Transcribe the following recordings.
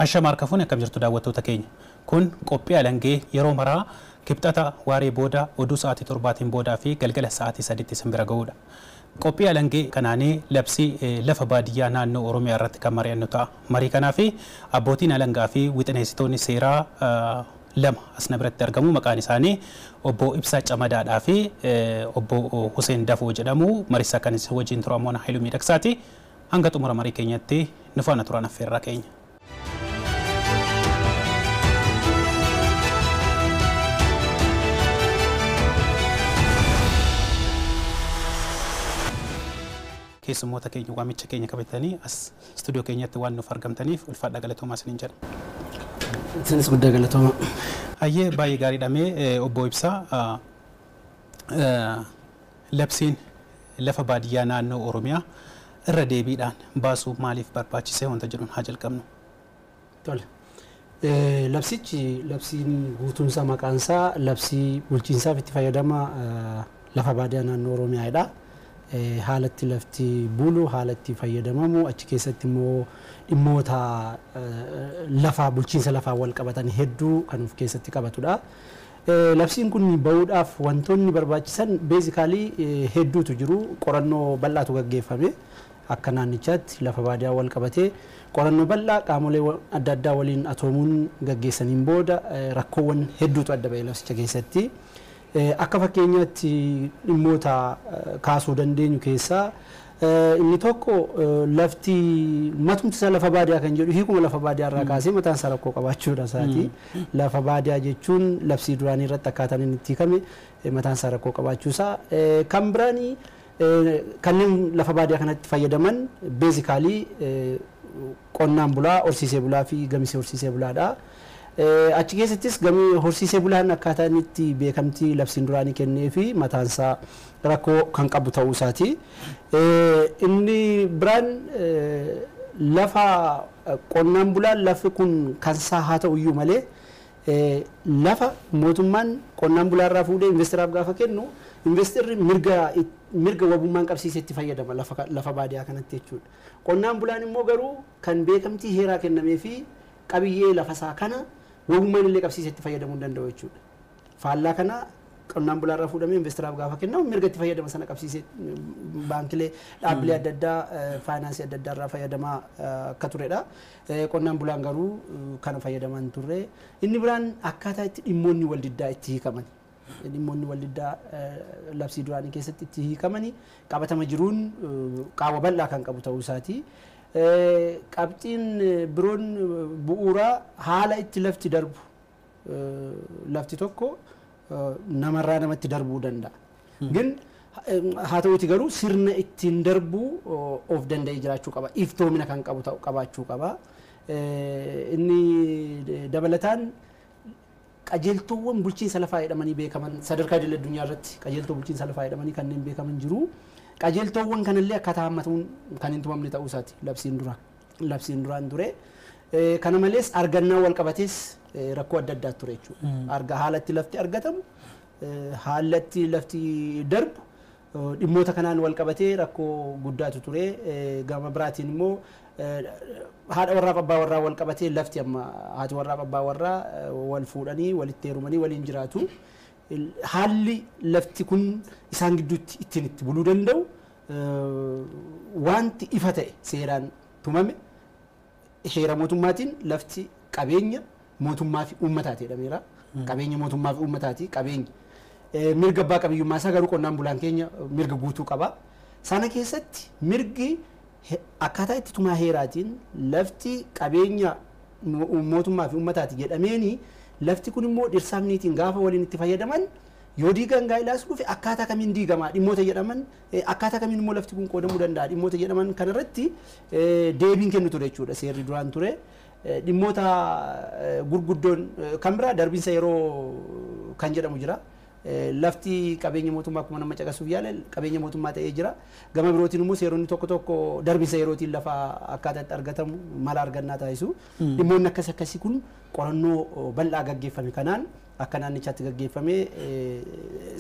Ashamaa harka fuune akkam jirtu daawwattoota keenya. Kun qophii alangee yeroo maraa kibxata waaree booda oduu sa'aatii 7 boodaa fi galgala sa'aatii 3tti isin bira ga'uudha. Qophii alangee kanaanii labsii lafa baadiyyaa naannoo Oromiyaa irratti kan mari'annu ta'a. Marii kanaa fi abbootiin alangaa fi wixinessitoonni seeraa lama as na biratti argamu. Maqaan isaanii obbo Ibsaa Camadaadhaa fi obbo Hussein Dafoo jedhamu. Marisaa kan isin wajjin turu ammoo Haayiluu Miidhagsaati. Hanga xumura marii keenyatti nu faana turan affeerraa keenya. Keessummoota keenya waamicha keenya qabatanii as istuudiyoo keenyatti waan nuuf argamtaniif ulfaadhaa galatoomaa isiniin jedha. Isinis guddaa galatooma. Hayyee baay'ee gaariidha. Mee obbo Ibsaa, labsiin lafa baadiyyaa naannoo Oromiyaa irra deebiidhaan baasuu maaliif barbaachisee wanta jedhuun haa jalqabnu. Tole. Labsichi labsiin guutuunsaa maqaansaa labsii bulchiinsaaf itti fayyadama lafa baadiyyaa naannoo Oromiyaadha. Haalatti lafti bulu, haalatti fayyadamamu, achi keessatti immoo dhimmoota lafaa bulchiinsa lafaa wal qabatan hedduu kan of keessatti qabatudha. Labsiin kun bahuudhaaf wantoonni barbaachisan beezikaalii hedduutu jiru. Qorannoo bal'aatu gaggeeffame. Akka naannichaatti lafa baadiyyaa wal qabatee qorannoo bal'aa qaamolee adda addaa waliin atoomuun gaggeessaniin booda rakkoowwan hedduutu adda ba'e labsicha keessatti. Akka fakkeenyaatti dhimmoota kaasuu dandeenyu keessaa inni tokko lafti matumti isaa lafa baadiyyaa kan jedhu hiikuma lafa baadiyyaa irraa kaasee mataan isaa rakkoo qabaachuudha isaati. Lafa baadiyyaa jechuun labsii duraanii irratti akkaataan inni itti hiikame mataan isaa rakkoo qabaachuu isaa. Kan biraanii kanneen lafa baadiyyaa kanatti fayyadaman beezikaalii qonnaan bulaa, horsiisee bulaa fi gamisee horsiisee bulaadha. Achi keessattis gamii horsiisee bulaan akkaataa inni itti beekamtii labsiin duraanii kennee fi mataansaa rakkoo kan qabu ta'uu isaati. Inni biraan lafa qonnaan bulaan lafti kun kansaa haa ta'u iyyuu malee lafa mootummaan qonnaan bulaarraa fuudhee investeraaf gaafa kennu investerri mirga wabummaan qabsiisee itti fayyadama lafa baadiyyaa kanatti jechuudha. Qonnaan bulaan immoo garuu kan beekamtii heeraa kennamee fi qabiyyee lafasaa kana wabummaan illee qabsiisee itti fayyadamuu hin danda'u jechuudha. Faallaa kana qonnaan bulaarraa fuudhamee investeraaf gaafa kennamu mirga itti fayyadama sana qabsiisee baankilee dhaabbilee adda addaa faayinaansii adda addaa irraa fayyadamaa akka turedha. Qonnaan bulaan garuu kana fayyadamaa hin turre. Inni biraan akkaataa itti dhimmoonni wal diddaa itti hiikaman. Dhimmoonni wal diddaa labsii duraanii keessatti itti hiikamani qabatama jiruun qaawwa bal'aa kan qabu ta'uu isaati. Qabxiin biroon bu'uuraa haala itti lafti darbu. Lafti tokko namarraa namatti darbuu danda'a. Gin haa ta'uuti garuu sirna ittiin darbuu of danda'ee jiraachuu qaba. Iftoomina kan qabu ta'u qabaachuu qaba. Inni dabalataan qajeeltoowwan bulchiinsa lafaa jedhamanii beekaman sadarkaa idil addunyaa irratti qajeeltoo bulchiinsa lafaa jedhamanii kanneen beekaman jiru. Qajeeltoowwan kanallee akkaataa hammatamuun kan hin tumamne ta'uu isaati labsiin duraan ture. Kana malees argannaa wal qabatees rakkoo adda addaa ture jechuudha. Haalatti lafti argatamu, haalatti lafti darbu dhimmoota kanaan wal qabatee rakkoo guddaatu ture. Gama biraatiin immoo haadha warraaf abbaa warraa wal qabatee lafti amma haati warraaf abbaa warraa wal fuudhanii walitti heerumanii waliin jiraatu. Haalli lafti kun isaan gidduutti ittiin itti buluu danda'u wanti ifa ta'e seeraan tumame heera mootummaatiin lafti qabeenya mootummaa fi uummataati jedhameera. Qabeenya mootummaa fi uummataati qabeenya. Mirga abbaa qabiyyummaa isaa garuu qonnaan bulaan keenya mirga guutuu qaba. Sana keessatti mirgi akkaataa itti tumaa heeraatiin lafti qabeenya mootummaa fi uummataati jedhameeni lafti kun immoo dhirsaaf niitiin gaafa waliin itti fayyadaman yoo diigan gaa'ilaas dhufe akkaataa kamiin diigamaa dhimmoota jedhaman akkaataa kamiin immoo lafti kun qoodamuu danda'a dhimmoota jedhaman kanarratti deebiin kennu ture jechuudha seerri duraan ture. Dhimmoota gurguddoon kan biraa darbiinsa yeroo kan jedhamu jira. Lafti qabeenya mootummaa akkuma nama caqasuuf yaale qabeenya mootummaa ta'ee jira. Gama birootiin immoo seeronni tokko tokko darbiinsa yerootiin lafa akkaataa itti argatamu mala argannaa taasisu. Dhimmoonni akkas akkasii kun qorannoo bal'aa gaggeeffame kanaan akka naannichaatti gaggeeffame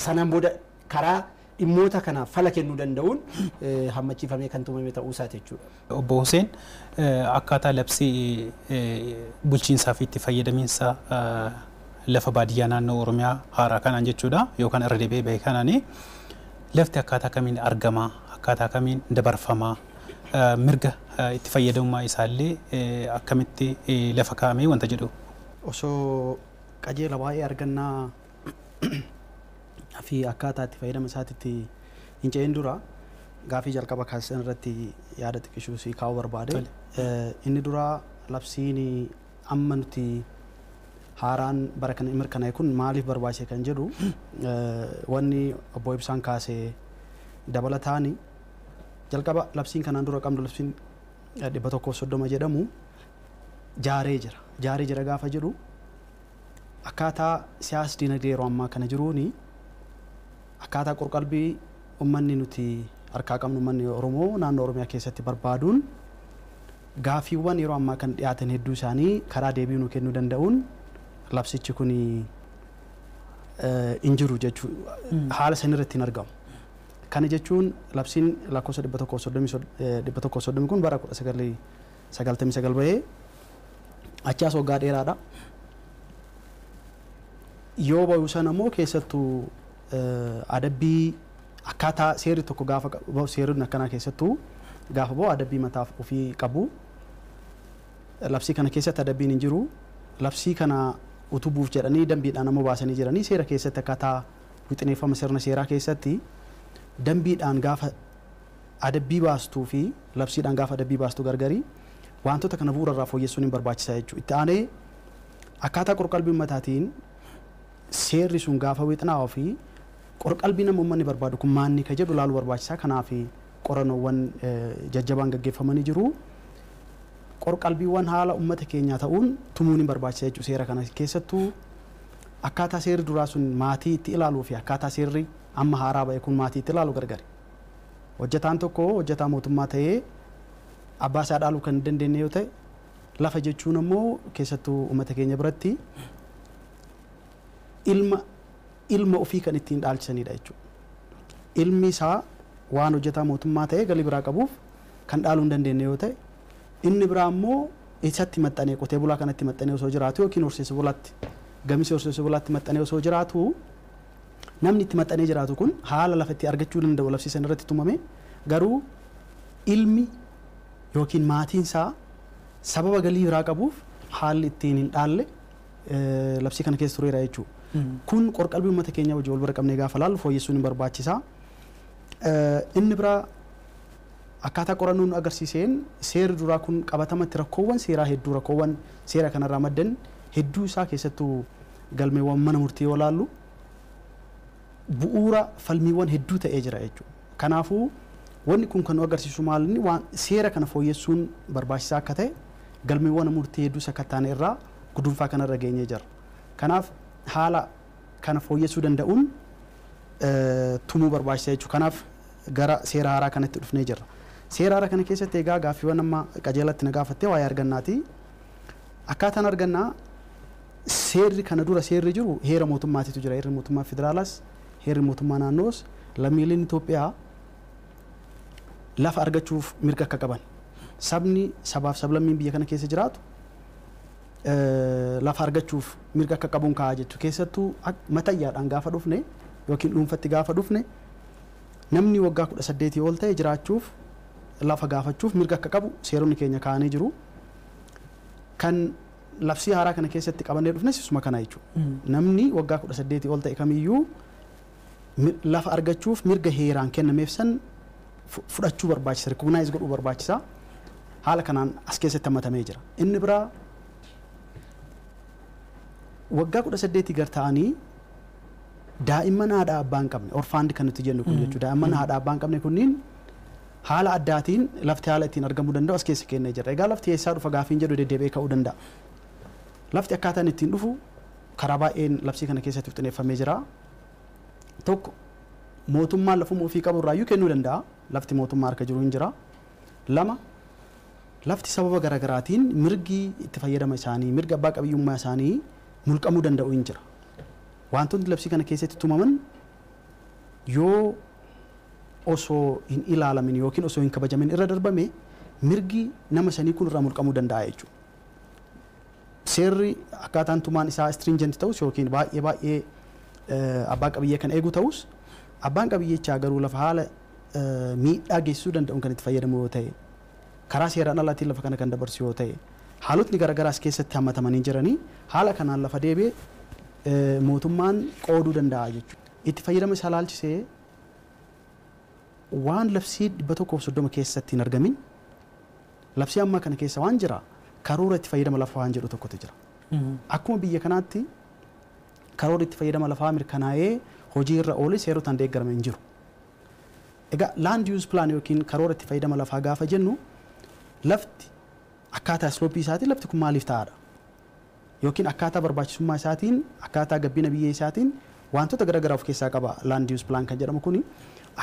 sanaan booda karaa dhimmoota kanaaf fala kennuu danda'uun hammachiifamee kan tumame ta'uu isaati jechuudha. Obbo Hussein, akkaataa labsii bulchiinsaa fi itti fayyadamiinsa lafa baadiyyaa naannoo Oromiyaa haaraa kanaan jechuudha yookaan irra deebi'ee bahe kanaani lafti akkaataa kamiin argama, akkaataa kamiin dabarfama, mirga itti fayyadamummaa isaallee akkamitti lafa kaa'amee wanta jedhu. Osoo qajeela waa'ee argannaa fi akkaataa itti fayyadama isaatitti hin ce'in dura gaafii jalqaba kaasisan irratti yaada xiqqishuu si kaa'uu barbaade. Inni dura labsiin amma nuti haaraan bara kana mirkanaa'e kun maaliif barbaachise kan jedhu wanni obbo Ibsaan kaase dabalataani jalqaba labsiin kanaan dura qabnu labsiin 130 jedhamu jaaree jira. Jaaree jira gaafa jedhu akkaataa siyaas dinagdee yeroo ammaa kana jiruuni akkaataa qorqalbii uummanni nuti harkaa qabnu uummanni Oromoo naannoo Oromiyaa keessatti barbaaduun gaafiiwwan yeroo ammaa kan dhiyaatan hedduu isaanii karaa deebii nu kennuu danda'uun labsichi kun hin jiru jechuu haala san irratti hin argamu. Kana jechuun labsiin lakkoofsa 130 kun bara 1999 bahee achaas waggaa dheeraadha. Yoo bahu sana immoo keessattuu adabbii akkaataa seerri tokko gaafa bahu seerri akkanaa keessattuu gaafa bahu adabbii mataaf ofii qabu. Labsii kana keessatti adabbiin hin jiru. Labsii kana utubuuf jedhanii dambiidhaan ammoo baasanii jiranii seera keessatti akkaataa wixineeffama sirna seeraa keessatti dambiidhaan gaafa adabbii baastuu fi labsiidhaan gaafa adabbii baastu gargarii wantoota kana bu'uura irraa fooyyessuun hin barbaachisaa jechuudha. Itti aanee akkaataa qorqalbii ummataatiin seerri sun gaafa wixinaa'uu fi qorqalbii nama uummanni barbaadu kun maanni ka jedhu laaluu barbaachisaa. Kanaaf qorannoowwan jajjabaan gaggeeffamanii jiru. Qorqalbiiwwan haala uummata keenyaa ta'uun tumuun hin barbaachisaa jechuudha. Seera kana keessattuu akkaataa seerri duraa sun maatii itti ilaaluu fi akkaataa seerri amma haaraa ba'e kun maatii itti ilaalu gargari. Hojjetaan tokko hojjetaa mootummaa ta'ee abbaa isaa dhaaluu kan hin dandeenye yoo ta'e lafa jechuun ammoo keessattuu uummata keenya biratti ilma ofii kan ittiin dhaalchisanidha jechuudha. Ilmi isaa waan hojjetaa mootummaa ta'ee galii biraa qabuuf kan dhaaluu hin dandeenye yoo ta'e inni biraa immoo isatti maxxanee qotee bulaa kanatti maxxanee osoo jiraatu yookiin horsiise bulaatti gamisee horsiise bulaatti maxxanee osoo jiraatu namni itti maxxanee jiraatu kun haala lafa itti argachuu danda'u labsiisan irratti tumame garuu ilmi yookiin maatiin isaa sababa galii biraa qabuuf haalli ittiin hin dhaalle labsii kana keessa tureera jechuudha. Kun qorqalbii uummata keenyaa wajjin wal bira qabnee gaafa laallu fooyyessuun hin barbaachisaa. Inni biraa akkaataa qorannoon agarsiiseen seerri duraa kun qabatamatti rakkoowwan seeraa hedduu rakkoowwan seera kanarraa maddan hedduu isaa keessattuu galmeewwan mana murtii yoo laallu bu'uura falmiiwwan hedduu ta'ee jira jechuudha. Kanaafuu wanni kun kan nu agarsiisu maalinni waan seera kana fooyyessuun barbaachisaa akka ta'e galmeewwan murtii hedduu sakkattaane irraa gudunfaa kanarra geenyee jira. Kanaaf haala kana fooyyessuu danda'uun tumuu barbaachisaa jechuudha. Kanaaf gara seera haaraa kanatti dhufnee jirra. Seera haaraa kana keessatti egaa gaaffiiwwan amma qajeelatti na gaafattee waa'ee argannaati. Akkaataan argannaa seerri kana dura seerri jiru heera mootummaatitu jira. Heerri mootummaa federaalaas heerri mootummaa naannoos lammiileen Itoophiyaa lafa argachuuf mirga akka qaban sabni sabaaf sablammiin biyya kana keessa jiraatu lafa argachuuf mirga akka qabuun kaa'aa jechuudha. Keessattuu matayyaadhaan gaafa dhufne yookiin dhuunfatti gaafa dhufne namni waggaa 18 ol ta'e jiraachuuf lafa gaafachuuf mirga akka qabu seeronni keenya kaa'anii jiru. Kan labsii haaraa kana keessatti qabannee dhufnes isuma kana jechuudha. Namni waggaa 18 ol ta'e kamiyyuu lafa argachuuf mirga heeraan kennameef san fudhachuu barbaachisa, recognize godhuu barbaachisa. Haala kanaan as keessatti hammatamee jira. Inni biraa waggaa 18 gar ta'anii daa'imman haadha abbaa hin qabne orfaandi kan nuti jennu kun jechuudha. Daa'imman haadha abbaa hin qabne kunniin haala addaatiin lafti haala ittiin argamuu danda'u as keessa kennee jira. Egaa lafti eessaa dhufa gaafiin jedhu deddeebi'ee ka'uu danda'a. Lafti akkaataan ittiin dhufu karaa baay'een labsii kana keessatti wixinneeffamee jira. Tokko mootummaan lafuma ofii qabu irraayyuu kennuu danda'a. Lafti mootummaa harka jiru hin jira. Lama lafti sababa garaagaraatiin mirgi itti fayyadama isaanii mirga abbaa qabiyyummaa isaanii mulqamuu danda'u hin jira. Wantoonni labsii kana keessatti tumaman yoo osoo hin ilaalamin yookiin osoo hin kabajamin irra darbame mirgi nama sanii kun irraa mulqamuu danda'a jechuudha. Seerri akkaataan tumaan isaa stringent ta'us yookiin baay'ee baay'ee abbaa qabiyyee kan eegu ta'us abbaan qabiyyichaa garuu lafa haala miidhaa geessisuu danda'uun kan itti fayyadamu yoo ta'e karaa seeraan alaatiin lafa kana kan dabarsu yoo ta'e haalotni garaagaraas keessatti hammatamanii jiranii haala kanaan lafa deebi'ee mootummaan qooduu danda'a jechuudha. Itti fayyadama isaa laalchisee waan labsii 130 keessatti hin argamin labsii ammaa kana keessa waan jira karoora itti fayyadama lafaa waan jedhu tokkotu jira. Akkuma biyya kanaatti karoora itti fayyadama lafaa mirkanaa'ee hojii irra oole seerotaan deeggarame hin jiru. Egaa land use plan yookiin karoora itti fayyadama lafaa gaafa jennu lafti akkaataa islooppii isaatiin lafti kun maaliif ta'aadha? Yookiin akkaataa barbaachisummaa isaatiin akkaataa gabbina biyyee isaatiin wantoota garaagaraa of keessaa qaba land use plan kan jedhamu kuni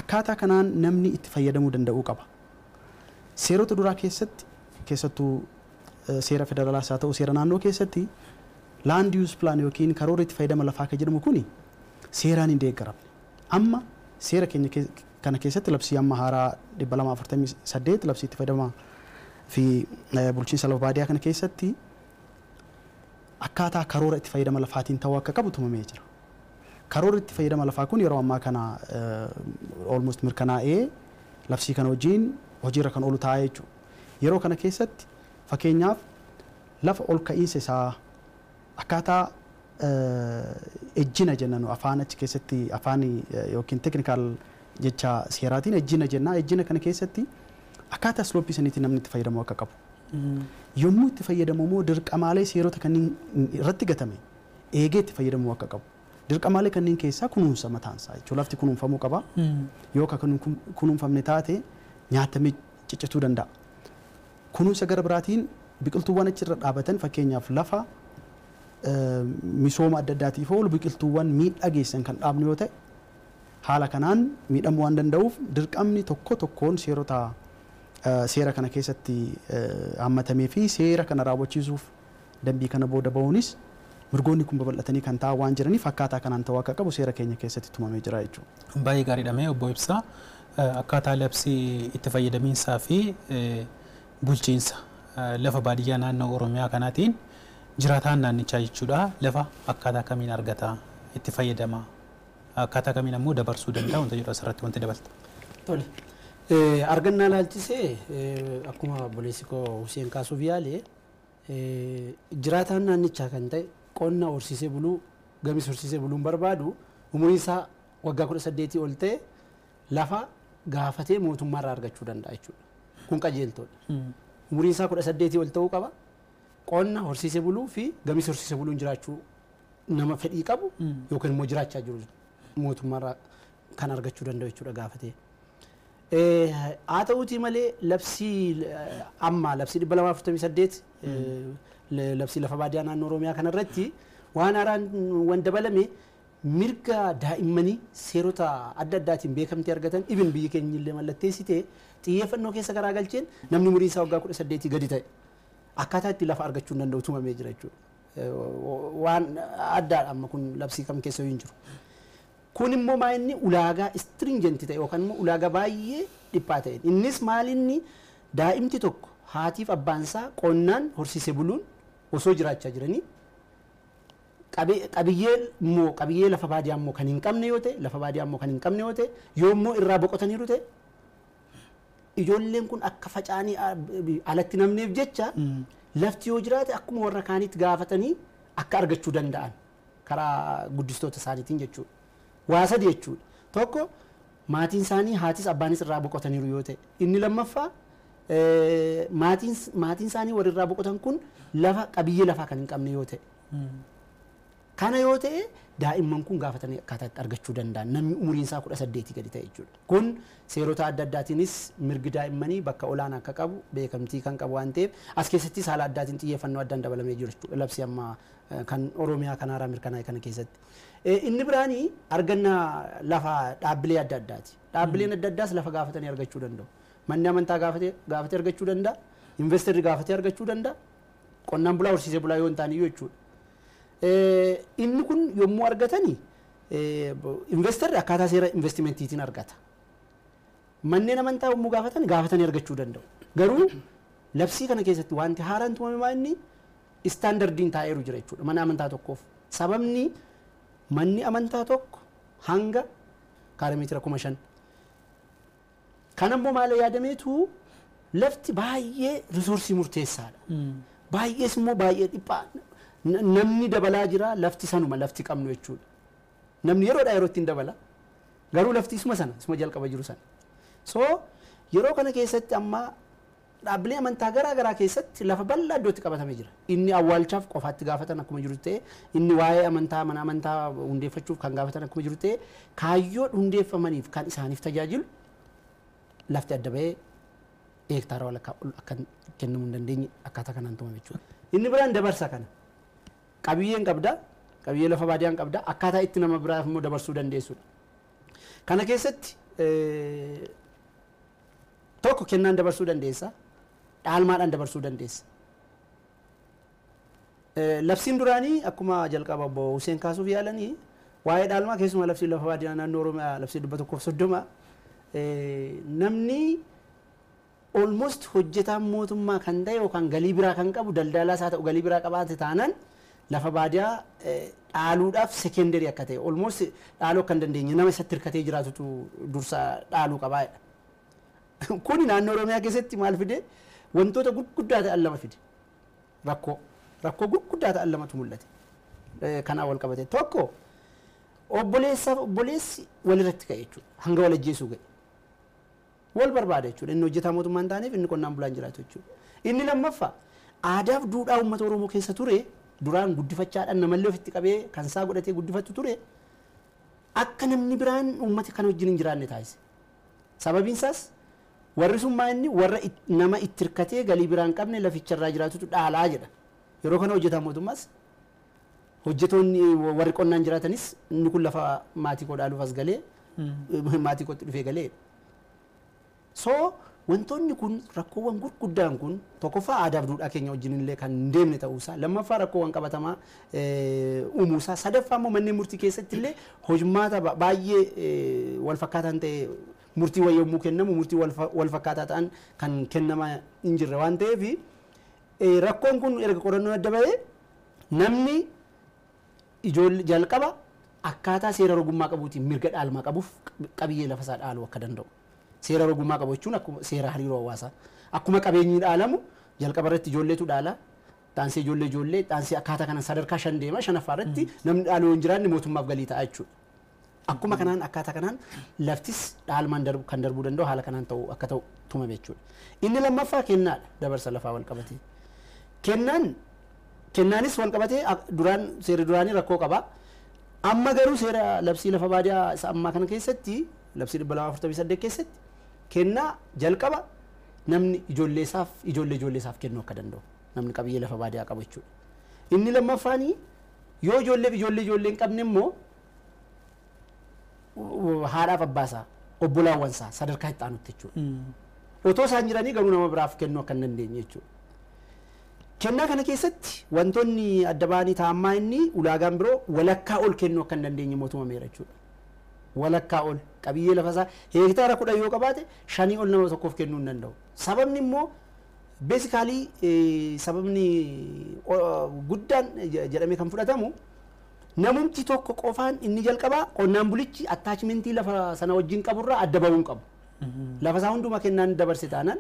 akkaataa kanaan namni itti fayyadamuu danda'uu qaba. Seerota duraa keessatti keessattuu seera federaalaas haa ta'u seera naannoo keessatti land use plan yookiin karoora itti fayyadama lafaa kan jedhamu kuni seeraan hin deeggaramne. Amma seera keenya kana keessatti labsii amma haaraa 248 labsii itti fayyadama fi bulchiinsa lafa baadiyyaa kana keessatti akkaataa karoora itti fayyadama lafaatiin ta'uu akka qabu tumamee jira. Karoora itti fayyadama lafaa kun yeroo ammaa kana almost mirkanaa'ee labsii kana wajjin hojiirra kan oolu ta'a jechuudha. Yeroo kana keessatti fakkeenyaaf lafa ol ka'iinsa isaa akkaataa ejjina jenna nu afaan achi keessatti afaan yookiin technical jecha seeraatiin ejjina jenna. Ejjina kana keessatti akkaataa slooppii saniitiin namni itti fayyadamu akka qabu. Yommuu itti fayyadamu immoo dirqamaalee seerota kanneen irratti gatame eegee itti fayyadamuu akka qabu. Dirqamaalee kanneen keessaa kunuunsa mataan isaa jechuudha. Lafti kunuunfamuu qaba. Yoo kan kunuunfamne taate nyaatamee ciccituu danda'a. Kunuunsa gara biraatiin biqiltuuwwan achirra dhaabatan fakkeenyaaf lafa misooma adda addaatiif oolu biqiltuuwwan miidhaa geessan kan dhaabnu yoo ta'e haala kanaan miidhamuu waan danda'uuf dirqamni tokko tokkoon seerota seera kana keessatti hammatamee fi seera kana raawwachiisuuf dambii kana booda bahuunis mirgoonni kun babal'atanii kan taa'an waan jiraniif akkaataa kanaan ta'uu akka qabu seera keenya keessatti tumamee jira jechuudha. Baay'ee gaariidha mee obbo Ibsaa akkaataa labsii itti fayyadamiinsaa fi bulchiinsa lafa baadiyyaa naannoo Oromiyaa kanaatiin jiraataan naannichaa jechuudha lafa akkaataa kamiin argata itti fayyadama akkaataa kamiin ammoo dabarsuu danda'a wanta jedhu asirratti wanti dabalta. Tole. Argannaa laalchisee akkuma obboleessi koo Hussein kaasuuf yaale jiraataan naannichaa kan ta'e qonna horsiisee buluu gamis horsiisee buluun barbaadu umuriin isaa waggaa 18 ol ta'e lafa gaafatee mootummaarraa argachuu danda'a jechuudha. Kun qajeeltoodha. Umuriin isaa 18 ol ta'uu qaba. Qonna horsiisee buluu fi gamis horsiisee buluun jiraachuu nama fedhii qabu yookiin immoo jiraachaa jiru mootummaarraa kan argachuu danda'u jechuudha gaafatee. Haa ta'uutii malee labsii amma labsii 248 labsii lafa baadiyyaa naannoo Oromiyaa kanarratti waan haaraan waan dabalame mirga daa'immanii seerota adda addaatiin beekamtii argatan ibin biyyi keenya illee mallatteessitee xiyyeeffannoo keessa garaa galcheen namni umuriin isaa waggaa 18 gadi ta'e akkaataa itti lafa argachuu hin danda'u tumamee jira jechuudha. Waan addaadha amma kun labsii kam keessa hin jiru. Kun immoo maa inni ulaagaa stringent ta'e yookaan immoo ulaagaa baay'ee dhiphaa ta'e. Innis maal inni daa'imti tokko haatiif abbaan isaa qonnaan horsiisee buluun osoo jiraachaa jiranii qabiyyee immoo qabiyyee lafa baadiyyaa immoo kan hin qabne yoo ta'e lafa baadiyyaa immoo kan hin qabne yoo ta'e yoo immoo irraa boqotaniiru ta'e ijoolleen kun akka faca'anii alatti namneef jecha lafti yoo jiraate akkuma warra kaaniitti gaafatanii akka argachuu danda'an karaa guddistoota isaaniitiin jechuudha. Waa sadi jechuudha. Tokko maatiin isaanii haatis abbaanis irraa boqotaniiru yoo ta'e inni lammaffaa maatiin isaanii warri irraa boqotan kun lafa qabiyyee lafaa kan hin qabne yoo ta'e. Kana yoo ta'e daa'imman kun gaafatanii akkaataa itti argachuu danda'an namni umuriin isaa 18 gadi ta'e jechuudha. Kun seerota adda addaatiinis mirgi daa'immanii bakka olaanaa akka qabu beekamtii kan qabu waan ta'eef as keessattis haala addaatiin xiyyeeffannoo addaan dabalamee jiru jechuudha. Labsii amma kan Oromiyaa kan haaraa mirkanaa'e kana keessatti. Inni biraanii argannaa lafa dhaabbilee adda addaati. Dhaabbileen adda addaas lafa gaafatanii argachuu danda'u. Manni amantaa gaafatee argachuu danda'a. Investarri gaafatee argachuu danda'a. Qonnaan bulaa horsiisee bulaa yoo hin taane iyyuu jechuudha. Inni kun yommuu argatani investarri akkaataa seera investimentiitiin argata. Manneen amantaa yommuu gaafatan gaafatanii argachuu danda'u. Garuu labsii kana keessatti wanti haaraan tumame maa inni istaandardiin taa'eeru jira jechuudha mana amantaa tokkoof. Sababni manni amantaa tokko hanga kaaree meetira 5,000. Kan ammoo maal yaadameetu lafti baay'ee risoorsii murteessaadha. Baay'ees immoo baay'ee dhiphaa namni dabalaa jira lafti sanuma lafti qabnu jechuudha. Namni yeroodhaa yerootti hin dabala. Garuu lafti isuma sana isuma jalqaba jiru sana. So yeroo kana keessatti amma dhaabbilee amantaa garaa garaa keessatti lafa bal'aa iddootti qabatamee jira. Inni awwaalchaaf qofaatti gaafatan akkuma jiru ta'e, inni waa'ee amantaa mana amantaa hundeeffachuuf kan gaafatan akkuma jiru ta'e, kaayyoo hundeeffamaniif kan isaaniif tajaajilu lafti adda ba'ee hektaara walakkaa ol akka kennamuu hin dandeenye akkaataa kanaan tumame jechuudha. Inni biraan dabarsa kana. Qabiyyeen qabda, qabiyyee lafa baadiyyaan qabda, akkaataa itti nama biraaf immoo dabarsuu dandeessudha. Kana keessatti tokko kennaan dabarsuu dandeessa, dhaalmaadhaan dabarsuu dandeessa. Labsiin duraanii akkuma jalqaba obbo Hussein kaasuuf yaalanii waa'ee dhaalmaa keessumaa labsii lafa baadiyyaa naannoo Oromiyaa labsii 130 namni almost hojjetaan mootummaa kan ta'e yookaan galii biraa kan qabu daldalaa isaa ta'u galii biraa qabaate taanaan lafa baadiyyaa dhaaluudhaaf sekendarii akka ta'e almost dhaaluu akka hin dandeenye nama isatti hirkatee jiraatutu dursa dhaaluu qabaa jedha. Kuni naannoo Oromiyaa keessatti maal fide wantoota gurguddaa ta'an lama fide. Rakkoo gurguddaa ta'an lamatu mul'ate. Kanaan wal qabate tokko obboleessaaf obboleessi walirratti ka'e jechuudha. Hanga wal ajjeesuu ga'e. Wal barbaada jechuudha. Inni hojjetaa mootummaa hin taaneef inni qonnaan bulaan jiraatu jechuudha. Inni lammaffaa aadaaf duudhaa uummata Oromoo keessa ture duraan guddifachaadhaan namallee ofitti qabee kan isaa godhatee guddifattu ture akka namni biraan uummata kana wajjin hin jiraanne taasise. Sababiin isaas warri sun maa inni warra nama itti hirkatee galii biraan qabne laficharraa jiraatutu dhaalaa jedha. Yeroo kana hojjetaa mootummaas hojjetoonni warri qonnaan jiraatanis inni kun lafa maatii koo dhaaluuf as galee maatii kootti dhufee galee. So wantoonni kun rakkoowwan gurguddaan kun tokkoffaa aadaaf duudhaa keenya wajjin illee kan hin deemne ta'uusaa, lammaffaa rakkoowwan qabatamaa uumuusaa, sadaffaa immoo manneen murtii keessatti illee hojmaata baay'ee wal fakkaataan ta'e murtii wayii yommuu kennamu murtii wal fakkaataa ta'an kan kennamaa hin jirre waan ta'eef rakkoon kun erga qorannoon adda ba'ee namni ijoollee jalqaba akkaataa seera rogummaa qabuutiin mirga dhaalmaa qabuuf qabiyyee lafa isaa dhaaluu akka danda'u. Seera rogummaa qabu jechuun akkuma seera hariiroo hawaasaa. Akkuma qabeenyi dhaalamu jalqaba irratti ijoolleetu dhaala. Taansee ijoollee ijoollee taansee akkaataa kanaan sadarkaa 5 deema 5ffaa irratti namni dhaaluu hin jiraanne mootummaaf galii ta'a jechuudha. Akkuma kanaan akkaataa kanaan laftis dhaalmaan kan darbuu danda'u haala kanaan ta'u akka ta'u tumame jechuudha. Inni lammaffaa kennaadha dabarsa lafaa wal qabatee. Kennaanis wal qabatee duraan seera duraanii rakkoo qaba. Amma garuu seera labsii lafa baadiyyaa isa ammaa kana keessatti labsii 248 keessatti kennaa jalqaba namni ijoollee isaaf ijoollee ijoollee isaaf kennuu akka danda'u namni qabiyyee lafa baadiyyaa qabu jechuudha. Inni lammaffaanii yoo ijoolleef ijoollee ijoollee hin qabne immoo haadhaaf abbaa isaa obbolaawwan isaa sadarkaa itti aanutti jechuudha. Otoo isaan jiranii garuu nama biraaf kennuu akka hin dandeenye jechuudha. Kennaa kana keessatti wantoonni adda ba'anii taa'ammaa inni ulaagaan biroo walakkaa ol kennuu akka hin dandeenye mootumameera jechuudha. Walakkaa ol qabiyyee lafa isaa hektaara 10 yoo qabaate 5 ol nama tokkoof kennuu hin danda'u. Sababni immoo beesikaalii sababni guddaan jedhamee kan fudhatamu namumti tokko qofaan inni jalqabaa qonnaan bulichi attaachimentii lafa sana wajjin qaburraa adda bahuu hin qabu. Lafa isaa hundumaa kennaan dabarse taanaan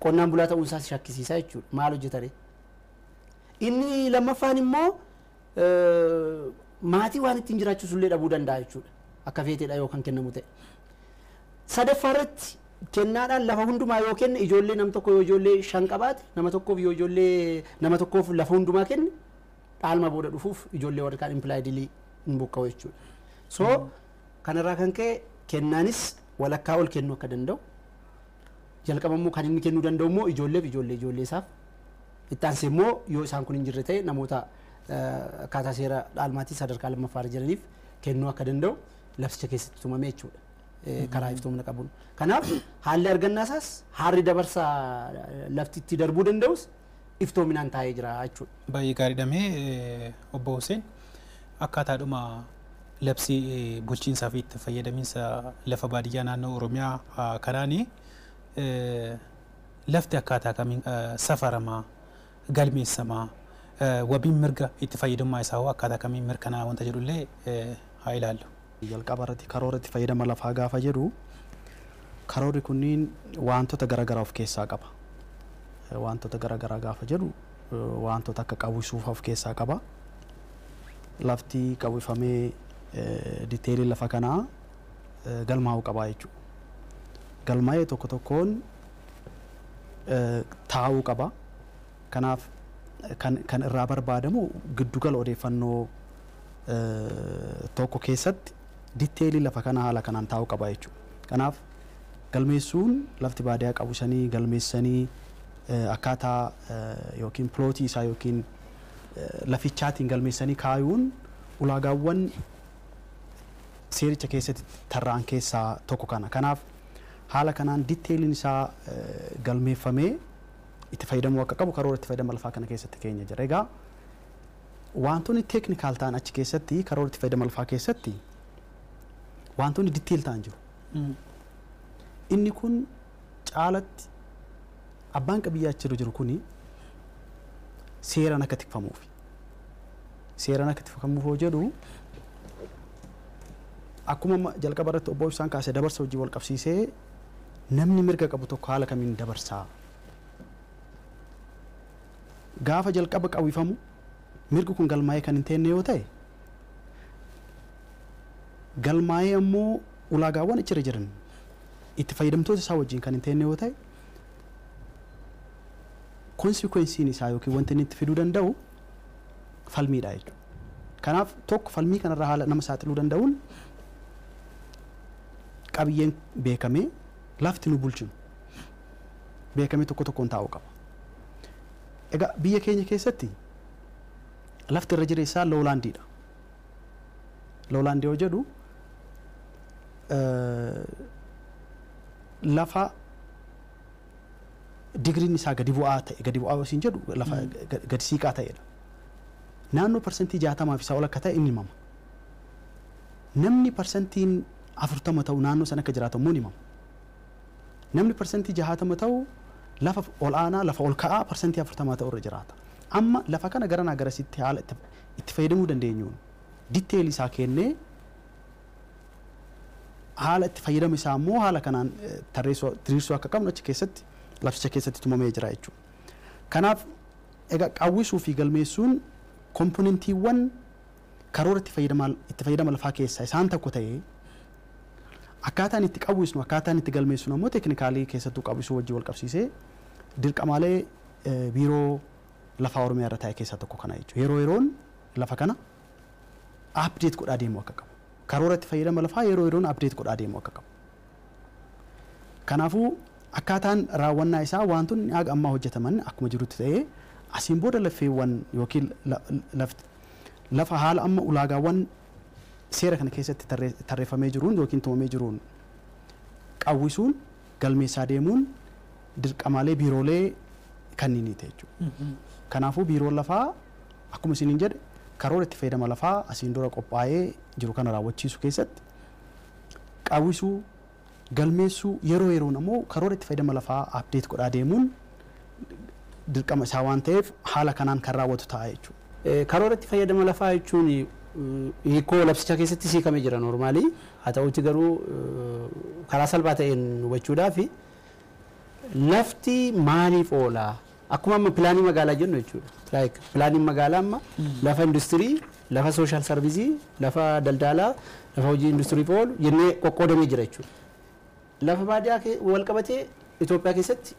qonnaan bulaa ta'uun isaas shakkisiisaa jechuudha. Maal hojjetare? Inni lammaffaan immoo maatii waan ittiin jiraachisu illee dhabuu danda'a jechuudha. Akka feeteedha yoo kan kennamu ta'e. Sadaffaa irratti kennaadhaan lafa hundumaa yoo kenne ijoollee nam tokko yoo ijoollee 5 qabaate nama tokkoof yoo ijoollee nama tokkoof lafa hundumaa kenne dhaalma booda dhufuuf ijoollee warri kaan impilaayidilii hin buqqa'u jechuudha. So kanarraa kan ka'e kennaanis walakkaa ol kennuu akka danda'u jalqaba immoo kan inni kennuu danda'u immoo ijoolleef ijoollee ijoollee isaaf itti aansee immoo yoo isaan kun hin jirre ta'e namoota akkaataa seera dhaalmaatii sadarkaa lammaffaa irra jiraniif kennuu akka danda'u labsicha keessatti tumame jechuudha. Karaa iftoomina qabuun. Kanaaf haalli argannaa isaas haalli dabarsa lafti itti darbuu danda'us iftoominaan taa'ee jira jechuudha. Baay'ee gaariidha. Mee obbo Hussein akkaataadhuma Labsii bulchiinsaa fi itti fayyadamiinsa lafa baadiyyaa naannoo Oromiyaa kanaani lafti akkaataa kamiin safaramaa, galmeessamaa, wabiin mirga itti fayyadamummaa isaa hoo akkaataa kamiin mirkanaa wanta jedhullee haa ilaallu. Jalqaba irratti karoora itti fayyadama lafaa gaafa jedhu karoorri kunniin wantoota garaagaraa of keessaa qaba. Wantoota garaagaraa gaafa jedhu wantoota akka qawwisuuf of keessaa qaba. Lafti qawwifamee diteelii lafa kanaa galmaa'uu qaba jechuudha. Galmaa'ee tokko tokkoon taa'uu qaba. Kanaaf kan irraa barbaadamu giddugala odeeffannoo tokko keessatti diteelii lafa kanaa haala kanaan taa'uu qaba jechuudha. Kanaaf galmeessuun lafti baadiyyaa qabu sanii galmeessanii akkaataa yookiin pilootii isaa yookiin lafichaatiin galmeessanii kaayuun ulaagaawwan seericha keessatti tarraan keessaa tokko kana. Kanaaf haala kanaan diteeliin isaa galmeeffamee itti fayyadamuu akka qabu karoora itti fayyadama lafaa kana keessatti keenya jira. Egaa wantoonni teeknikaal ta'an achi keessatti karoora itti fayyadama lafaa keessatti wantoonni diteel ta'an jiru. Inni kun caalatti abbaan qabiyyaa achi jiru kuni seeraan akka tikfamuufi. Seeraan akka tikfamuuf hoo jedhu akkuma jalqaba irratti obbo Ibsaan kaasee dabarsa hojii wal qabsiisee namni mirga qabu tokko haala kamiin dabarsaa. Gaafa jalqaba qawwifamu mirgi kun galmaa'ee kan hin teenne yoo ta'e galmaa'ee ammoo ulaagaawwan achirra jiran itti fayyadamtoota isaa wajjin kan hin teenne yoo ta'e konsekwensiin isaa yookiin wanti inni itti fiduu danda'u falmiidha jechuudha. Kanaaf tokko falmii kanarraa haala nama saaxiluu danda'uun qabiyyeen beekamee lafti nu bulchinu beekamee tokko tokkoon taa'uu qaba. Egaa biyya keenya keessatti lafti irra jireessaa lowlaandiidha. Lowlaandii yoo jedhu lafa digriin isaa gadi bu'aa ta'e gadi bu'aa yoo jedhu lafa gadi siiqaa ta'edha. Naannoo 60% fi isaa ol akka ta'e inni himama. Namni 40% ta'u naannoo sana akka jiraatu immoo ni himama. Namni 60% ta'u lafa ol aanaa lafa ol ka'aa 40% ta'u irra jiraata. Amma lafa kana garanaa garasitti haala itti fayyadamuu dandeenyuun diteelii isaa kennee haala itti fayyadama isaa immoo haala kanaan tarreessuu diriirsuu akka qabnu achi keessatti labsicha keessatti tumamee jira jechuudha. Kanaaf egaa qawwisuu fi galmeessuun komponentiiwwan karoora itti fayyadama lafaa keessaa isaan tokko ta'ee akkaataan itti qawwisnu akkaataan itti galmeessinu ammoo teeknikaalii keessattuu qawwisuu wajjin wal qabsiisee dirqamaalee biiroo lafaa Oromiyaa irra taa'e keessaa tokko kana jechuudha. Yeroo yeroon lafa kana update godhaa deemuu akka qabu. Karoora itti fayyadama lafaa yeroo yeroon update godhaa deemuu akka qabu. Kanaafuu akkaataan raawwannaa isaa wantoonni haga ammaa hojjetaman akkuma jirutti ta'ee asiin booda lafeewwan yookiin lafa haala amma ulaagaawwan seera kana keessatti tarreeffamee jiruun yookiin tumamee jiruun qawwisuun galmeessaa deemuun dirqamaalee biiroolee kanniiniiti jechuudha. Kanaafuu biiroon lafaa akkuma isiniin jedhe karoora itti fayyadama lafaa asiin dura qophaa'ee jiru kana raawwachiisu keessatti qawwisuu galmeessuu yeroo yeroon ammoo karoora itti fayyadama lafaa update godhaa deemuun dirqama isaa waan ta'eef haala kanaan kan raawwatu ta'a jechuudha. Karoora itti fayyadama lafaa jechuun hiikoo labsicha keessatti siikamee jira noormaalii haa ta'utti garuu karaa salphaa ta'een hubachuudhaaf lafti maaliif oola akkuma amma pilaanii magaalaa jennu jechuudha. Like pilaaniin magaalaa amma lafa industirii, lafa sooshaal sarviisii, lafa daldalaa, lafa hojii industiriif oolu jennee qoqqoodamee jira jechuudha. Lafa baadiyyaa wal qabatee Itoophiyaa keessatti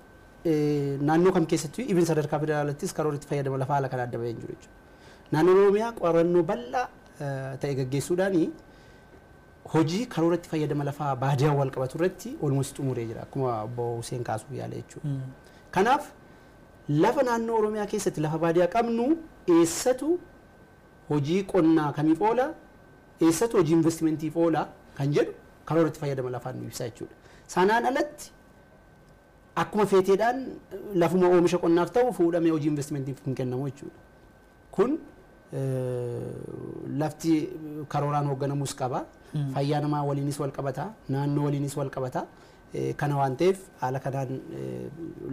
naannoo kam keessattuu ibin sadarkaa federaalattis karoora itti fayyadama lafaa haala kanaan adda bahee hin jiru jechuudha. Naannoon Oromiyaa qorannoo bal'aa ta'e gaggeessuudhaan hojii karoora itti fayyadama lafaa baadiyyaa wal qabatu irratti olmoos xumuree jira akkuma obbo Hussein kaasuu yaale jechuudha. Kanaaf lafa naannoo Oromiyaa keessatti lafa baadiyyaa qabnu eessatu hojii qonnaa kamiif oola eessatu hojii investimentiif oola kan jedhu karoora itti fayyadama lafaa nu ibsa jechuudha. Sanaan alatti akkuma feeteedhaan lafuma oomisha qonnaaf ta'u fuudhamee hojii investimentiif hin kennamu jechuudha. Kun Lafti karooraan hoogganamus qaba. Fayyaa namaa waliinis wal qabata. Naannoo waliinis wal qabata. Kana waan ta'eef haala kanaan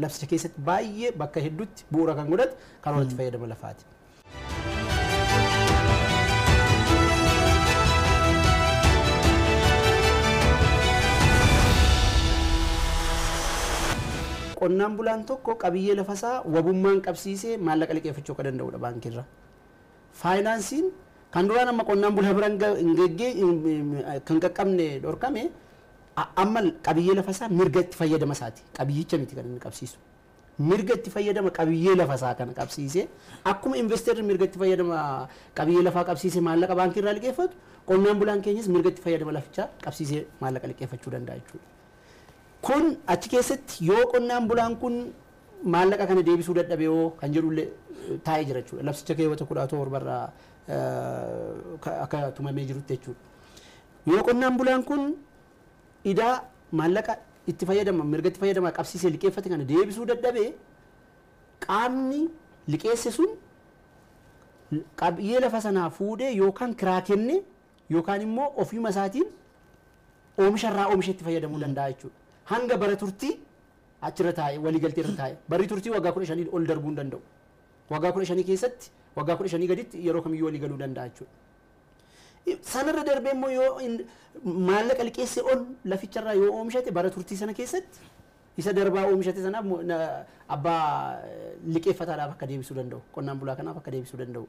labsicha keessatti baay'ee bakka hedduutti bu'uura kan godhate karoora itti fayyadama lafaati. Qonnaan bulaan tokko qabiyyee lafasaa wabummaan qabsiisee maallaqa liqeeffachuu akka danda'udha baankiirra. Faayinaansiin kan duraan amma qonnaan bulaa biraan hin geggee kan qaqqabne dhorkame amma qabiyyee lafasaa mirga itti fayyadama isaati. Qabiyyicha miti kan inni qabsiisu. Mirga itti fayyadama qabiyyee lafasaa kana qabsiisee akkuma investarri mirga itti fayyadama qabiyyee lafaa qabsiisee maallaqa baankiirraa liqeeffatu qonnaan bulaan keenyas mirga itti fayyadama lafichaa qabsiisee maallaqa liqeeffachuu danda'a jechuudha. Kun achi keessatti yoo qonnaan bulaan kun maallaqa kana deebisuu dadhabe yoo kan jedhullee taa'ee jira jechuudha. Labsicha keewwata 17 irraa akka tumamee jirutti jechuudha. Yoo qonnaan bulaan kun idaa maallaqa itti fayyadama mirga itti fayyadama qabsiisee liqeeffate kana deebisuu dadhabe qaamni liqeesse sun qabiyyee lafa sanaa fuudhee yookaan kiraa kenne yookaan immoo ofiima isaatiin oomisharraa oomisha itti fayyadamuu danda'a jechuudha. Hanga bara turtii achirra taa'e waliigaltee irra taa'e barri turtii waggaa 15 ol darbuu hin danda'u. Waggaa 15 keessatti waggaa 15 gaditti yeroo kamiyyuu walii galuu danda'a jechuudha. Sanarra darbee immoo yoo maallaqa liqeessee ol laficharraa yoo oomishate bara turtii sana keessatti isa darbaa oomishate sanaaf abbaa liqeeffataadhaaf akka deebisuu danda'u qonnaan bulaa kanaaf akka deebisuu danda'u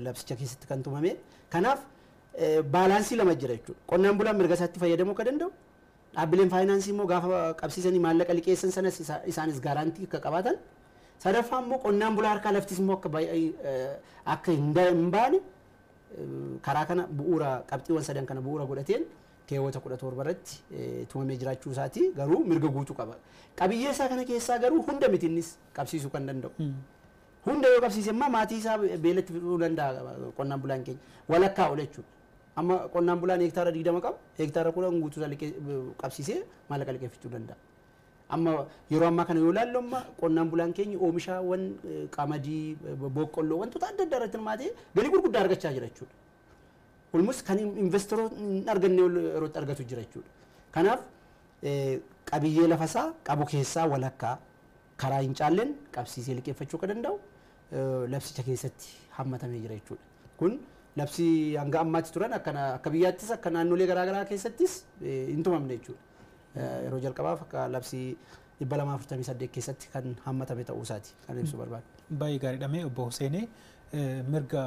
labsicha keessatti kan tumame. Kanaaf baalaansii lama jira jechuudha. Qonnaan bulaan mirga isaatti fayyadamuu akka danda'u dhaabbileen faayinaansii immoo gaafa qabsiisanii maallaqa liqeessan sanas isaanis gaaraantii akka qabaatan sadaffaa immoo qonnaan bulaa harkaa laftis immoo akka hin baane karaa kana bu'uura qabxiiwwan sadan kana bu'uura godhateen keewwata 17 irratti tumamee jiraachuu isaati garuu mirga guutuu qaba. Qabiyyee isaa kana keessaa garuu hunda miti innis qabsiisuu kan danda'u. Hunda yoo qabsiise immoo maatii isaa beelatti fiduu danda'a qonnaan bulaan keenya walakkaa ol jechuudha. Amma qonnaan bulaan hektaara 20 qabu hektaara 10 guutuu isaa qabsiisee maallaqa liqeeffachuu danda'a. Amma yeroo ammaa kana yoo ilaallu amma qonnaan bulaan keenya oomishaawwan qamadii, boqqolloo wantoota adda addaa irratti hirmaatee galii gurguddaa argachaa jira jechuudha. Olmus kan investoroonni hin arganne yerootti argatu jira jechuudha. Kanaaf qabiyyee lafasaa qabu keessaa walakkaa karaa hin caalleen qabsiisee liqeeffachuu akka danda'u labsicha keessatti hammatamee jira jechuudha. Kun labsii hanga ammaatti turan akka biyyaattis akka naannolee garaagaraa keessattis hin tumamne jechuudha. Yeroo jalqabaaf akka labsii 248 keessatti kan hammatame ta'uu isaati kan ibsuu barbaadu. Baay'ee gaariidha mee obbo Huseenii mirga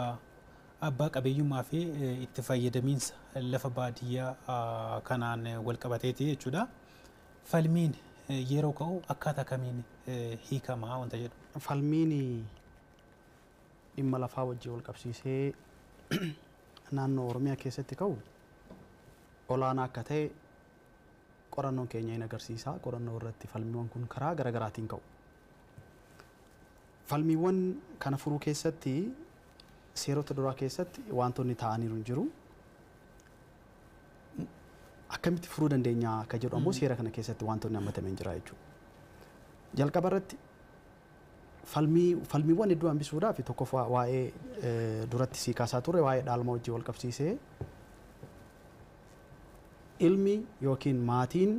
abbaa qabiyyummaa fi itti fayyadamiinsa lafa baadiyyaa kanaan wal qabateeti jechuudha. Falmiin yeroo ka'u akkaataa kamiin hiikamaa wanta jedhu. Falmiin dhimma lafaa wajjin wal qabsiisee naannoo Oromiyaa keessatti ka'u olaanaa akka ta'e qorannoon keenya hin agarsiisa. Qorannoo irratti falmiiwwan kun karaa garaagaraatiin ka'u. Falmiiwwan kana furuu keessatti seerota duraa keessatti wantoonni taa'aniiru hin jiru. Akkamitti furuu dandeenya akka jedhu ammoo seera kana keessatti wantoonni hammatamee hin jira jechuudha. Jalqaba irratti falmiiwwan hedduu hambisuudhaaf tokkoffaa waa'ee duratti sii kaasaa turre waa'ee dhaalma wajjin wal qabsiisee ilmi yookiin maatiin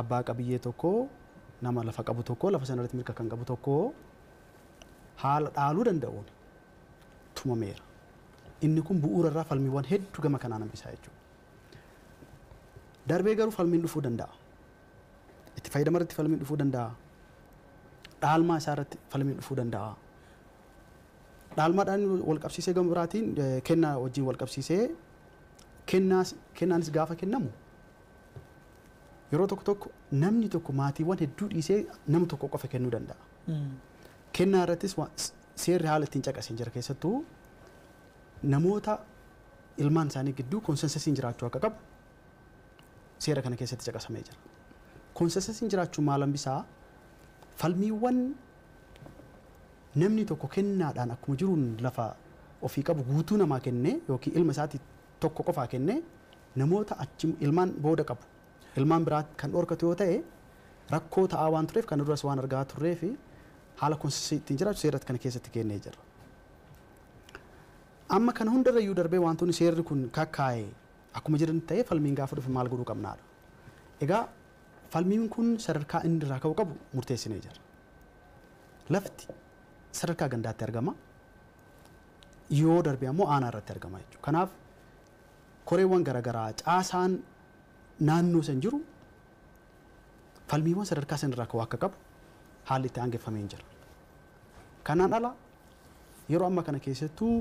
abbaa qabiyyee tokkoo nama lafa qabu tokkoo lafa sana irratti mirga kan qabu tokkoo haala dhaaluu danda'uun tumameera. Inni kun bu'uura irraa falmiiwwan hedduu gama kanaan hambisaa jechuudha. Darbee garuu falmiin dhufuu danda'a. Itti fayyadama irratti falmiin dhufuu danda'a. Dhaalmaa isaa irratti falmiin dhufuu danda'a. Dhaalmaadhaan wal qabsiisee gama biraatiin kennaa wajjin wal qabsiisee kennaanis gaafa kennamu yeroo tokko tokko namni tokko maatiiwwan hedduu dhiisee nama tokko qofa kennuu danda'a. Kennaa irrattis seerri haala ittiin caqasee jira keessattuu namoota ilmaan isaanii gidduu konsensasiin jiraachuu akka qabu seera kana keessatti caqasamee jira. Konsensasiin jiraachuu maal hambisaa falmiiwwan namni tokko kennaadhaan akkuma jiruun lafa ofii qabu guutuu namaa kennee yookiin ilma isaati tokko qofaa kennee namoota achi ilmaan booda qabu ilmaan biraa kan dhorkatu yoo ta'e rakkoo ta'aa waan tureef kan duras waan argaa turree fi haala konsensasii ittiin jiraatu seera kana keessatti kennee jira. Amma kana hundarrayyuu darbee wantoonni seerri kun kakkaa'e akkuma jiran ta'ee falmiin gaafa dhufe maal godhuu qabnaadha. Egaa falmiin kun sadarkaa inni irraa ka'uu qabu murteessinee jira. Lafti sadarkaa gandaatti argama. Yoo darbe ammoo aanaa irratti argama jechuudha. Kanaaf koreewwan garaagaraa caasaan naannoo san jiru falmiiwwan sadarkaa san irraa ka'uu akka qabu haalli itti aangeffamee jira. Kanaan ala yeroo amma kana keessattuu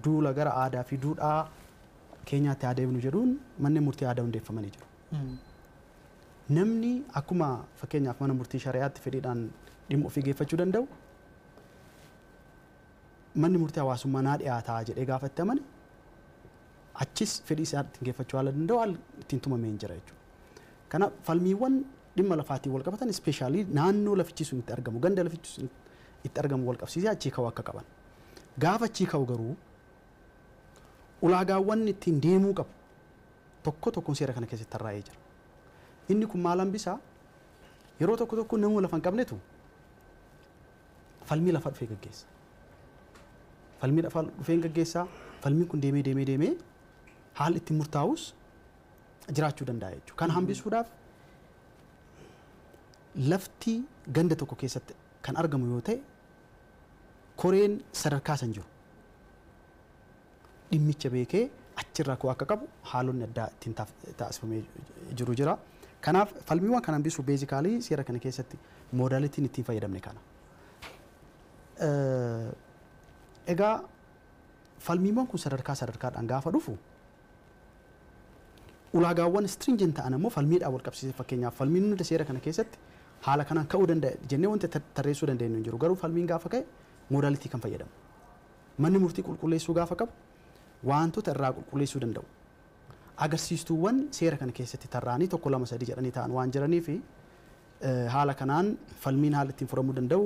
duula gara aadaa fi duudhaa keenyaatti adeemnu jedhuun manneen murtii aadaa hundeeffamanii jiru. Namni akkuma fakkeenyaaf mana murtii shari'aatti fedhiidhaan dhimma ofii geeffachuu danda'u manni murtii hawaasummaa naa dhiyaataa jedhee gaafatti amane achis fedhii isaa ittiin geeffachuu haala danda'u haala ittiin tumamee hin jira jechuudha. Kanaaf falmiiwwan dhimma lafaatiin wal qabatan ispeeshaalii naannoo lafichi sun itti argamu ganda lafichi sun itti argamu wal qabsiisee achii ka'uu akka qaban. Gaafa achii ka'u garuu ulaagaawwan ittiin deemuu qabu tokko tokkoon seera kana keessatti tarraa'ee jira. Inni kun maal hambisaa? Yeroo tokko tokko nama lafa hin qabnetu falmii lafa dhufee gaggeessa. Falmii lafa dhufee gaggeessaa. Falmiin kun deemee deemee deemee haalli ittiin murtaa'us jiraachuu danda'a jechuudha. Kana hambisuudhaaf lafti ganda tokko keessatti kan argamu yoo ta'e koreen sadarkaa san jiru dhimmicha beekee achirraa ka'uu akka qabu haalonni addaa ittiin taasifamee jiru jira. Kanaaf falmiiwwan kana hambisuu beezikaalii seera kana keessatti moodaalitiin ittiin fayyadamne kana. Egaa falmiiwwan kun sadarkaa sadarkaadhaan gaafa dhufu ulaagaawwan stringent ta'an ammoo falmiidhaan wal qabsiisee fakkeenyaaf falmiin hunda seera kana keessatti haala kanaan ka'uu danda'a jennee wanti tarreessuu dandeenyu hin jiru. Garuu falmiin gaafa ka'e moodaalitii kan fayyadamu. Manni murtii qulqulleessuu gaafa qabu wantoota irraa qulqulleessuu danda'u. Agarsiistuuwwan seera kana keessatti tarraanii 1 2 3 jedhanii ta'an waan jiranii fi haala kanaan falmiin haala ittiin furamuu danda'u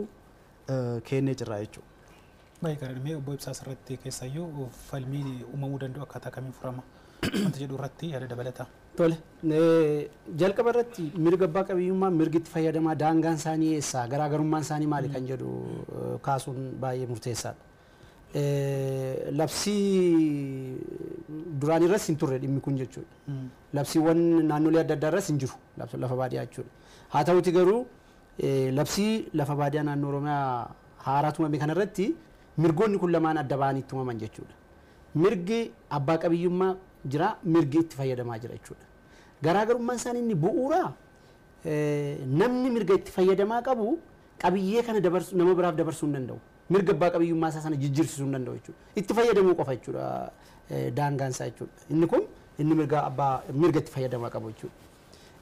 kennee jirra jechuudha. Baay'ee gaariidha. Obbo Ibsaa asirratti keessayyuu falmii uumamuu danda'u akkaataa kamiin furama wanta jedhu irratti yaada dabalataa. Tole, jalqaba irratti mirga abbaa qabiyyummaa mirgi itti fayyadamaa daangaan isaanii eessa garaagarummaan isaanii maali kan jedhu kaasuun baay'ee murteessaadha. Labsii duraan irras hin turre dhimmi kun jechuudha. Labsiiwwan naannolee adda addaa irras hin jiru lafa baadiyyaa jechuudha. Haa ta'uti garuu labsii lafa baadiyyaa naannoo Oromiyaa haaraa tumame kanarratti mirgoonni kun lamaan adda ba'anii tumaman jechuudha. Mirgi abbaa qabiyyummaa jira, mirgi itti fayyadamaa jira jechuudha. Garaagarummaan isaanii inni bu'uuraa namni mirga itti fayyadamaa qabu qabiyyee kana dabarsu nama biraaf dabarsuu hin danda'u. Mirga abbaa qabiyyummaa isaa sana jijjiirsisuu hin danda'u jechuudha. Itti fayyadamuu qofa jechuudha daangaan isaa jechuudha. Inni kun inni mirga itti fayyadamaa qabu jechuudha.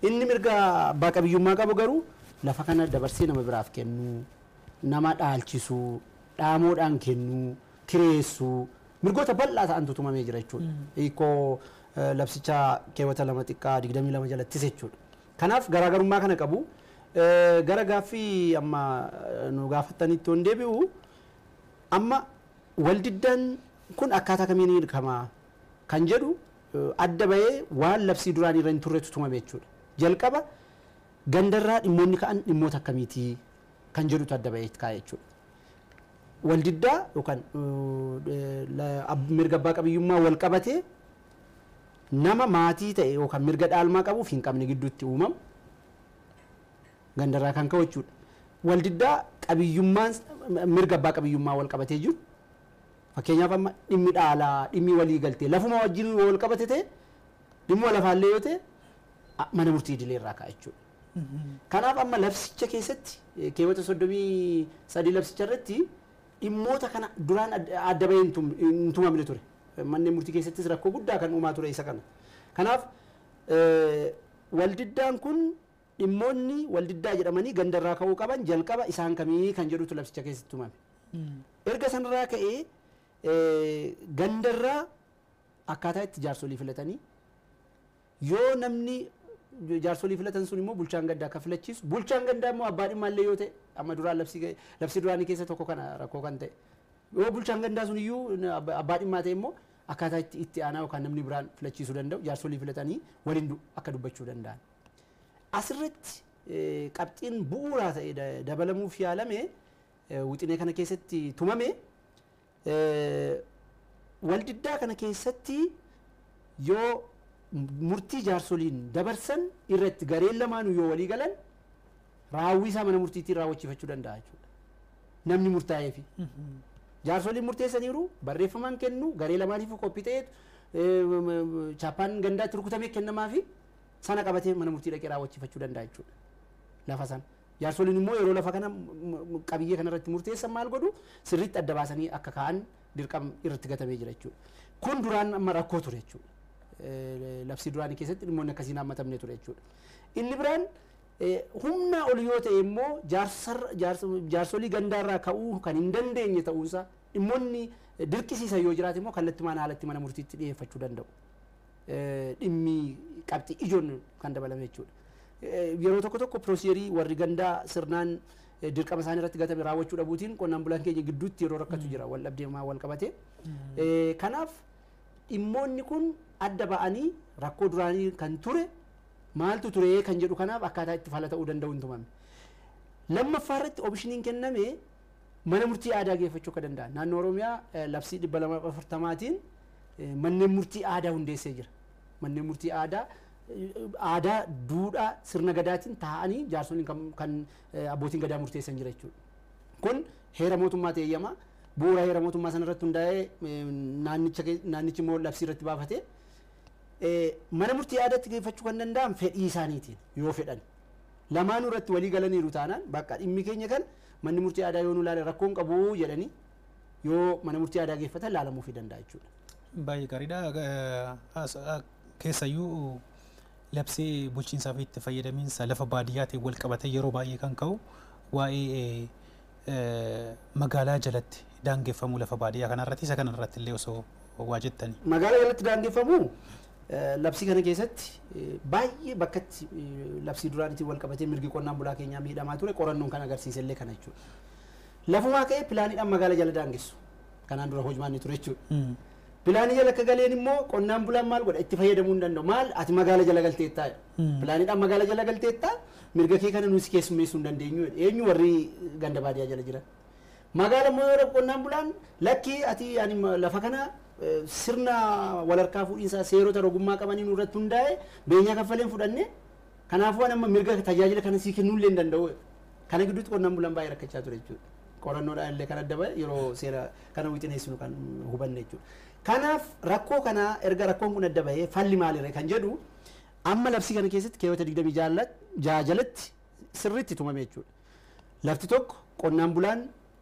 Inni mirga abbaa qabiyyummaa qabu garuu lafa kana dabarsee nama biraaf kennuu, nama dhaalchisuu, dhaamoodhaan kennuu, kireessuu mirgoota bal'aa ta'antu tumamee jira jechuudha. Hiikoo labsicha keewwata 2 xiqqaa 22 jalattis jechuudha. Kanaaf garaagarummaa kana qabu. Gara gaaffii amma nu gaafattanitti yoon deebi'u amma waldiddaan kun akkaataa kamiin hiikama kan jedhu adda bahee waan labsii duraan irra hin turretu tumame jechuudha. Jalqaba gandarraa dhimmoonni ka'an dhimmoota akkamiitii kan jedhutu adda bahee kaa'e jechuudha. Waldiddaa yookaan mirga abbaa qabiyyummaa wal qabatee nama maatii ta'e yookaan mirga dhaalmaa qabuuf hin qabne gidduutti uumamu gandarraa kan ka'u jechuudha. Waldiddaa qabiyyummaan mirga abbaa qabiyyummaa wal qabatee jiru fakkeenyaaf amma dhimmi dhaalaa, dhimmi walii galtee lafuma wajjin wal qabate ta'e dhimma lafaallee yoo ta'e mana murtii idilee irraa ka'a jechuudha. Kanaaf amma labsicha keessatti keewwata 33 labsicha irratti dhimmoota kana duraan adda bahee hin tumamne ture. Manneen murtii keessattis rakkoo guddaa kan uumaa ture isa kana. Kanaaf waldiddaan kun dhimmoonni waldiddaa jedhamanii gandarraa ka'uu qaban jalqaba isaan kamii kan jedhutu labsicha keessatti tumame. Erga sanarraa ka'ee gandarraa akkaataa itti jaarsolii filatanii yoo namni jaarsolii filatan sun immoo bulchaan gandaa akka filachiisu bulchaan gandaa immoo abbaa dhimmaallee yoo ta'e amma duraan labsii duraanii keessa tokko kana rakkoo kan ta'e yoo bulchaan gandaa sun iyyuu abbaa dhimmaa ta'e immoo akkaataa itti aanaa yookaan namni biraan filachiisuu danda'u jaarsolii filatanii waliin akka dubbachuu danda'an. Asirratti qabxiin bu'uuraa ta'e dabalamuuf yaalame wixinee kana keessatti tumame Waldiddaa kana keessatti yoo murtii jaarsoliin dabarsan irratti gareen lamaanuu yoo walii galan raawwii isaa mana murtiitiin raawwachiifachuu danda'a jechuudha. Namni murtaa'eefi. Jaarsoliin murteessaniiru barreeffamaan kennu garee lamaaniif qophii ta'eetu chaappaan gandaatti rukutamee kennamaafi sana qabatee mana murtii dhaqee raawwachiifachuu danda'a jechuudha. Lafa sana. Jaarsoliin immoo yeroo lafa kana qabiyyee kanarratti murteessan maal godhu sirriitti adda baasanii akka kaa'an dirqama irratti gatamee jira jechuudha. Kun duraan amma rakkoo ture jechuudha. Labsii duraanii keessatti dhimmoonni akkasiin hammatamne ture jechuudha. Inni biraan humna ol yoo ta'e immoo jaarsolii gandaarraa ka'uu kan hin dandeenye ta'uunsaa dhimmoonni dirqisiisan yoo jiraate immoo kallattumaan haalatti mana murtiitti dhiyeeffachuu danda'u. Dhimmi qabxii ijoon kan dabalame jechuudha. Yeroo tokko tokko pirooseerii warri gandaa sirnaan dirqama isaanii irratti gatame raawwachuu dhabuutiin qonnaan bulaan keenya gidduutti yeroo rakkatu jira wal dhabdeemaa wal qabate. Kanaaf dhimmoonni kun adda ba'anii rakkoo duraanii kan ture maaltu ture kan jedhu kanaaf akkaataa itti fala ta'uu danda'u hin tumame. Lammaffaa irratti oomishniin kenname mana murtii aadaa geeffachuu akka danda'an. Naannoo Oromiyaa labsii 240tiin manneen murtii aadaa hundeessee jira. Manneen murtii aadaa aadaa duudhaa sirna gadaatiin taa'anii jaarsoliin kan abbootiin gadaa murteessan jira jechuudha. Kun heera mootummaa ta'eeyyama. Bu'uura heera mootummaa sana irratti hundaa'ee naannichi immoo labsii irratti baafatee mana murtii aadaatti geeffachuu kan danda'an fedhii isaaniitiin yoo fedhan. Lamaanuu irratti walii galaniiru taanaan bakka dhimmi keenya kan manni murtii aadaa yoo nu ilaale rakkoon qabu jedhanii yoo mana murtii aadaa geeffatan laalamuufii danda'a jechuudha. Baay'ee gaariidha. Keessayyuu labsii bulchiinsaa fi itti fayyadamiinsa lafa baadiyyaatiin wal qabatee yeroo baay'ee kan ka'u waa'ee magaalaa jalatti daangeffamuu lafa baadiyyaa kanarratti isa kanarratti illee osoo waa jettanii. Magaalaa jalatti daangeffamuu labsii kana keessatti baay'ee bakkatti labsii duraaniitiin wal qabatee mirgi qonnaan bulaa keenyaa miidhamaa ture qorannoon kan agarsiise illee kana jechuudha. Lafumaa ka'ee pilaaniidhaan magaalaa jala daangessu. Kanaan dura hojmaanni ture jechuudha. Pilaanii jala akka galeen immoo qonnaan bulaan maal godha itti fayyadamuu hin danda'u. Maal ati magaala jala galteettaa? Pilaaniidhaan magaala jala galteettaa mirga kee kana nuti keessummeessuu hin dandeenyu. Eenyu warri ganda baadiyyaa jala jiran. Magaala immoo yeroo qonnaan bulaan lakkii ati ani lafa kana sirna walharkaa fuudhiinsaa seerota rogummaa qabanii nurratti hundaa'e beenyaa kaffaleen fudhanne kanaafuu ani amma mirga tajaajila kana sii kennuu illee hin danda'u. Kana gidduutti qonnaan bulaan baay'ee rakkachaa ture jechuudha. Qorannoodhaan illee kan adda ba'e yeroo seera kana wixineessinu kan hubanne jechuudha. Kanaaf rakkoo kana erga rakkoon kun adda ba'ee falli maalirra kan jedhu amma labsii kana keessatti keewwata 26 jalatti sirriitti tumame jechuudha. Lafti tokko qonnaan bulaan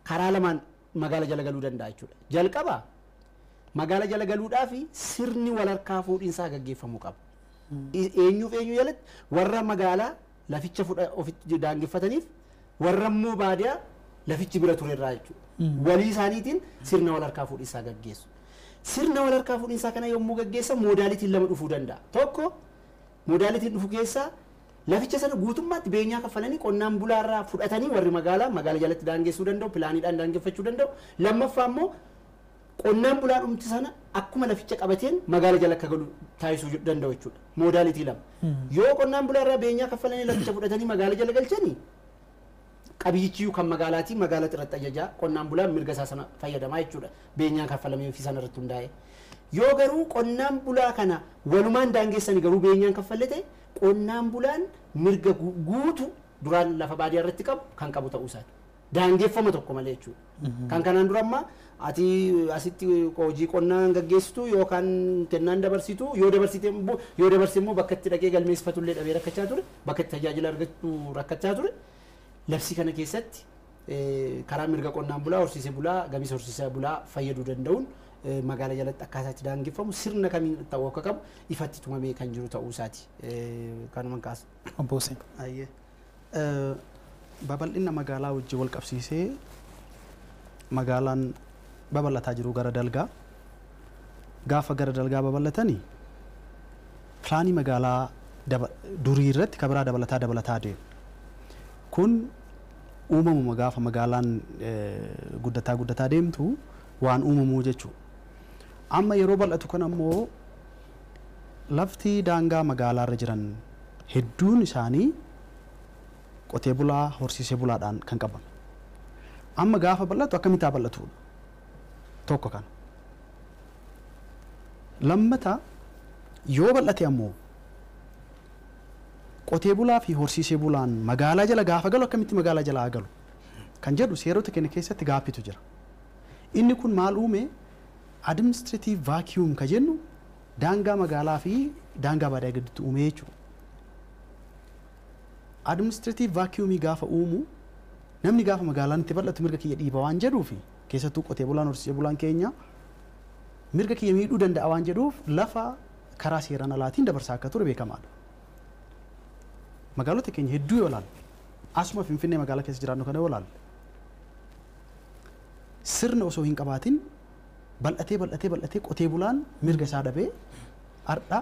karaa lamaan magaala jala galuu danda'a jechuudha. Jalqaba magaala jala galuudhaaf sirni walharkaa fuudhiinsaa gaggeeffamuu qaba. Eenyuuf eenyu jalatti warra magaalaa laficha ofitti daangeffataniif warra immoo baadiyaa lafichi bira turerraa jechuudha. Walii isaaniitiin sirna walharkaa fuudhiinsaa gaggeessu. Sirna walharkaa fuudhiinsaa kana yommuu gaggeessan moodaalitiin lama dhufuu danda'a. Tokko moodaalitiin dhufu keessaa laficha sana guutummaatti beenyaa kaffalanii qonnaan bulaarraa fudhatanii warri magaalaa magaala jalatti daangessuu danda'u, pilaaniidhaan daangeffachuu danda'u. Lammaffaa immoo qonnaan bulaa dhumti sana akkuma laficha qabateen magaala jala akka galu taasisuu danda'u jechuudha. Moodaalitii lama. Yoo qonnaan bulaarraa beenyaa kaffalanii laficha fudhatanii magaala jala galchanii qabiyyichi kan magaalaatii magaala irratti ajajaa qonnaan bulaan mirga isaa sana fayyadamaa jechuudha. Beenyaan kaffalamee fi sana irratti hundaa'e. Yoo garuu qonnaan bulaa kana walumaan daangeessanii garuu beenyaan kaffalle ta'e qonnaan bulaan mirga guutuu duraan lafa baadiyyaa irratti qabu kan qabu ta'uu isaati. Daangeffama tokko malee jechuudha. Kan kanaan dura amma ati asitti hojii qonnaan gaggeessitu yookaan kennaan dabarsitu yoo dabarsite immoo yoo dabarse immoo bakka itti dhaqee galmeessifatu illee dhabee rakkachaa ture bakka itti tajaajila argatu rakkachaa ture. Labsii kana keessatti karaa mirga qonnaan bulaa horsiisee bulaa gamis horsiisee bulaa fayyaduu danda'uun magaala jalatti akkaataa itti daangeffamu sirna kamiin ta'uu akka qabu ifatti tumamee kan jiru ta'uu isaati. Kanumaan kaasa. Obbo Hussein. Ayyee. Babal'ina magaalaa wajjin wal qabsiisee magaalaan babal'ataa jiru gara dalgaa gaafa gara dalgaa babal'atanii pilaanii magaalaa durii irratti kabiraa dabalataa dabalataa deemu. Kun uumamuma gaafa magaalaan guddataa guddataa deemtu waan uumamuu jechuudha. Amma yeroo bal'atu kan ammoo lafti daangaa magaalaarra jiran hedduun isaanii qotee bulaa horsiisee bulaadhaan kan qabame. Amma gaafa bal'atu akkamitti haa bal'atudha? Tokko kana. Lammataa yoo bal'ate ammoo qotee bulaa fi horsiisee bulaan magaalaa jala gaafa galu akkamitti magaalaa jala galu kan jedhu seerota keenya keessatti gaaffitu jira. Inni kun maal uume administrative vacuum ka jennu daangaa magaalaa fi daangaa baadiyyaa gidduutti uume jechuudha. Administrative vacuumii gaafa uumu namni gaafa magaalaan itti bal'atu mirga kiyya dhiiba waan jedhuufi keessattuu qotee bulaan horsiisee bulaan keenya mirga kiyya miidhuu danda'a waan jedhuuf lafa karaa seeraan alaatiin dabarsaa akka ture beekamaadha. Magaalota keenya hedduu yoo ilaalle asuma Finfinnee magaalaa keessa jiraannu kana yoo ilaalle sirna osoo hin qabaatin bal'atee bal'atee bal'atee qotee bulaan mirga isaa dhabee har'a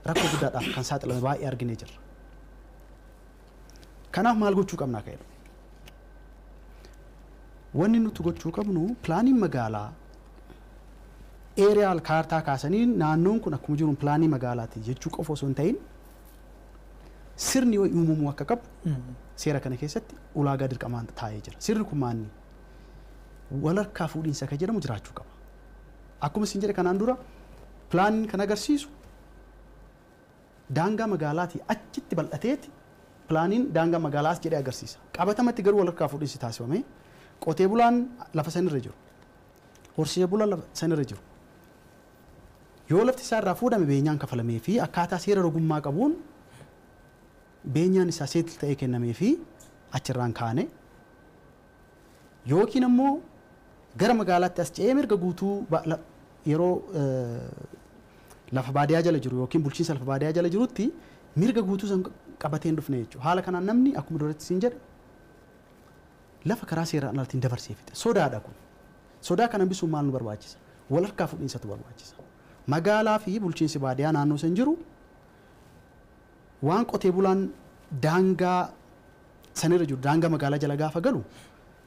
rakkoo guddaadhaaf kan saaxilame baay'ee arginee jirra. Kanaaf maal gochuu qabnaa ka'edha. Wanni nuti gochuu qabnu pilaaniin magaalaa eeriyaal kaartaa kaasanii naannoon kun akkuma jiru pilaanii magaalaati jechuu qofa osoo hin ta'in sirni uumamuu akka qabu seera kana keessatti ulaagaa dirqamaan taa'ee jira. Sirni kun maanni walharkaa fuudhiinsa kan jedhamu jiraachuu qaba. Akkuma isin jedhe kanaan dura pilaaniin kan agarsiisu daangaa magaalaatii achitti bal'ateeti pilaaniin daangaa magaalaas jedhee agarsiisa. Qabatamatti garuu walharkaa fuudhiinsi taasifame qotee bulaan lafa sanirra jiru horsiisee bulaan lafa sanirra jiru yoo lafti isaa irraa fuudhame beenyaan kafalamee fi akkaataa seera rogummaa qabuun beenyaan isaa seetil ta'ee kennamee fi achirraan kaane yookiin ammoo gara magaalaatti as ce'ee mirga guutuu yeroo lafa baadiyyaa jala jiru yookiin bulchiinsa lafa baadiyyaa jala jirutti mirga guutuu san qabatee hin dhufne jechuudha. Haala kanaan namni akkuma duratti siin jedhe lafa karaa seeraan alaatiin dabarsee fixe. Sodaadha kun. Sodaa kana hambisuun maal nu barbaachisa? Walharkaa fuudhiinsatu barbaachisa. Magaalaa fi bulchiinsi baadiyyaa naannoo san jiru waan qotee bulaan daangaa sanirra jiru daangaa magaalaa jala gaafa galu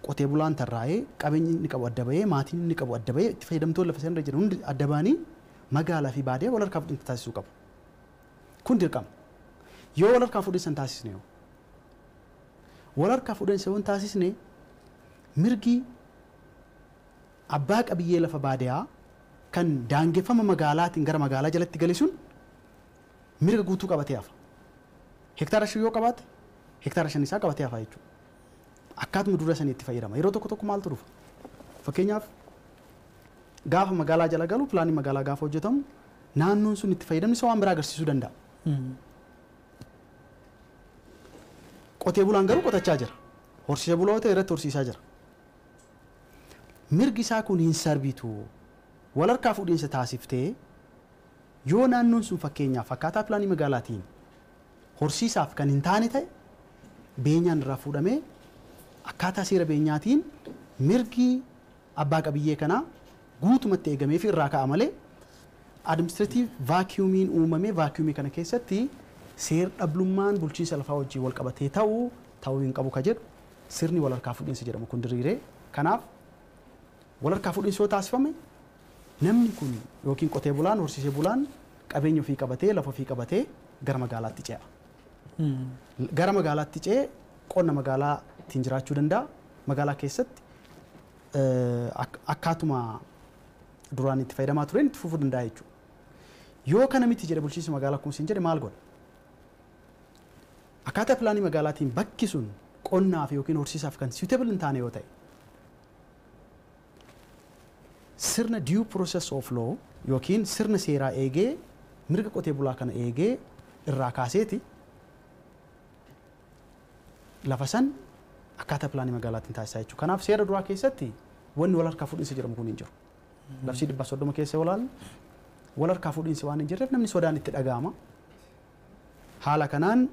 qotee bulaan tarraa'ee qabeenyi inni qabu adda bahee maatiin inni qabu adda bahee itti fayyadamtoonni lafa sanirra jiran hundi adda bahanii magaalaa fi baadiyyaa walharkaa fuudhiinsa taasisuu qabu. Kun dirqama. Yoo walharkaa fuudhiinsa hin taasisne yoo walharkaa fuudhiinsa yoo hin taasisne mirgi abbaa qabiyyee lafa baadiyyaa kan daangeffama magaalaatiin gara magaalaa jalatti gale sun mirga guutuu qabatee hafa. Hektaara 5 yoo qabaate hektaara 5 isaa qabatee hafa jechuudha. Akkaatuma dura sanii itti fayyadama. Yeroo tokko tokko maaltu dhufa? Fakkeenyaaf gaafa magaalaa jala galu pilaanii magaalaa gaafa hojjetamu naannoon sun itti fayyadamni isaa waan biraa agarsiisuu danda'a. Qotee bulaan garuu qotachaa jira. Horsiisee buloota irratti horsiisaa jira. Mirgi isaa kun hin sarbitu. Walharkaa fuudhiinsa taasiftee yoo naannoon sun fakkeenyaaf akkaataa pilaanii magaalaatiin horsiisaaf kan hin taane ta'e beenyaan irraa fuudhamee akkaataa seera beenyaatiin mirgi abbaa qabiyyee kanaa guutumatti eegamee fi irraa ka'a malee administrative vacuumiin uumamee vacuumii kana keessatti seer dhablummaan bulchiinsa lafaa wajjin wal qabatee ta'uu hin qabu ka jedhu sirni walharkaa fuudhiinsa jedhamu kun diriiree kanaaf walharkaa fuudhiinsi yoo taasifame namni kun yookiin qotee bulaan horsiisee bulaan qabeenya ofii qabatee lafa ofii qabatee gara magaalaatti ce'a. Gara magaalaatti ce'ee qonna magaalaatiin jiraachuu danda'a. Magaalaa keessatti akkaatuma duraan itti fayyadamaa tureen itti fufuu danda'a jechuudha. Yoo kana miti jedhe bulchiinsi magaalaa akkuma isin jedhe maal godha? Akkaataa pilaanii magaalaatiin bakki sun qonnaaf yookiin horsiisaaf kan suitable hin taane yoo ta'e sirna due process of law yookiin sirna seeraa eegee mirga qotee bulaa kana eegee irraa kaaseeti lafa san akkaataa pilaanii magaalaatiin taasisaa jechuudha. Kanaaf seera duraa keessatti wanni walharkaa fuudhiinsa jedhamu kun hin jiru. Labsii 130 keessa yoo ilaalle walharkaa fuudhiinsi waan hin jirreef namni sodaan itti dhaga'ama. Haala kanaan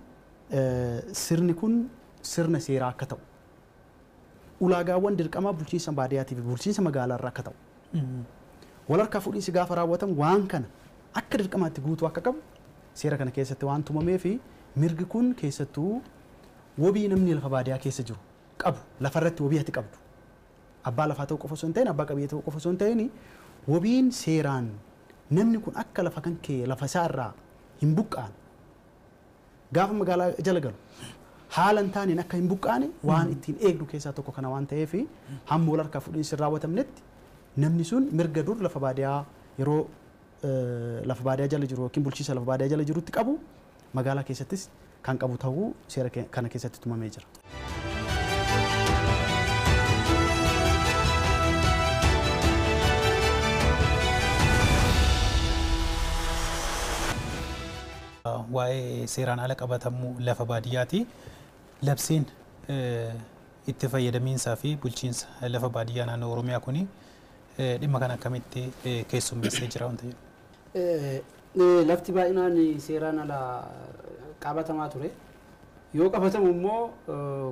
sirni kun sirna seeraa akka ta'u ulaagaawwan dirqamaa bulchiinsa baadiyyaatii fi bulchiinsa magaalaa irraa akka ta'u walharkaa fuudhiinsi gaafa raawwatamu waan kana akka dirqamaatti guutuu akka qabu seera kana keessatti waan tumamee fi mirgi kun keessattuu wabii namni lafa baadiyyaa keessa jiru qabu lafarratti wabii ati qabdu abbaa lafaa ta'uu qofa osoo hin ta'in abbaa qabiyyee ta'uu qofa osoo hin ta'in wabiin seeraan namni kun akka lafa kan kee lafa isaa irraa hin buqqaane gaafa magaalaa jala galu haala hin taaneen akka hin buqqaane waan ittiin eegnu keessaa tokko kana waan ta'eef hamma walharkaa fuudhiinsi hin raawwatamnetti namni sun mirga dur lafa baadiyyaa yeroo lafa baadiyyaa jala jiru yookiin bulchiinsa lafa baadiyyaa jala jirutti qabu magaalaa keessattis kan qabu ta'uu seera kana keessatti tumamee jira. Waa'ee seeraan ala qabatamuu lafa baadiyyaati. Labsiin itti fayyadamiinsaa fi bulchiinsa lafa baadiyyaa naannoo Oromiyaa kuni dhimma kana akkamitti keessummeessee jira wanta jedhu. Lafti baay'inaan seeraan ala qabatamaa ture. Yoo qabatamu immoo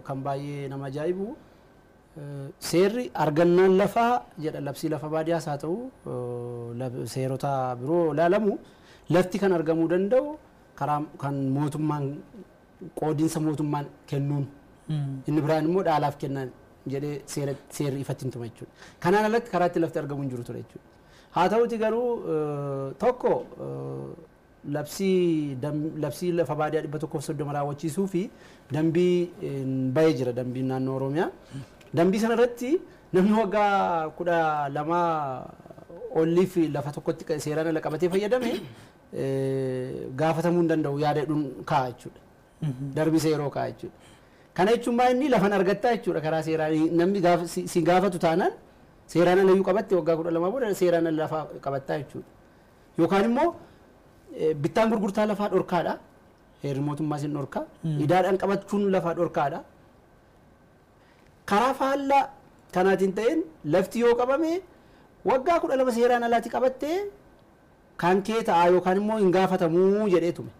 kan baay'ee nama ajaa'ibu seerri argannaan lafaa jedha labsii lafa baadiyyaas haa ta'u seerota biroo ilaalamu lafti kan argamuu danda'u karaa kan mootummaan qoodinsa mootummaan kennuun inni biraan immoo dhaalaaf kennan jedhee seerri ifatti hin tuma jechuudha. Kanaan alatti karaatti lafti argamu hin jiru ture jechuudha. Haa ta'uti garuu tokko labsii lafa baadiyyaa 130 raawwachiisuu fi dambii bahee jira dambiin naannoo Oromiyaa. Dambii sana irratti namni waggaa 12 oliif lafa tokkotti seeraan ala qabatee fayyadame gaafatamuu hin danda'u yaada jedhuun kaa'a jechuudha. Darbisa yeroo kaa'a jechuudha. Kana jechuun maa inni lafan argattaa jechuudha karaa seeraan namni si gaafatu taanaan seeraan alayyuu qabatte waggaa 12 booda seeraan ala lafa qabattaa jechuudha. Yookaan immoo bittaan gurgurtaa lafaa dhorkaadha. Heerri mootummaas hin dhorkaa. Idaadhaan qabachuun lafaa dhorkaadha. Karaa faallaa kanaatiin ta'een lafti yoo qabame waggaa 12 seeraan alaatti qabattee kan kee ta'a yookaan immoo hin gaafatamuu jedhee tume.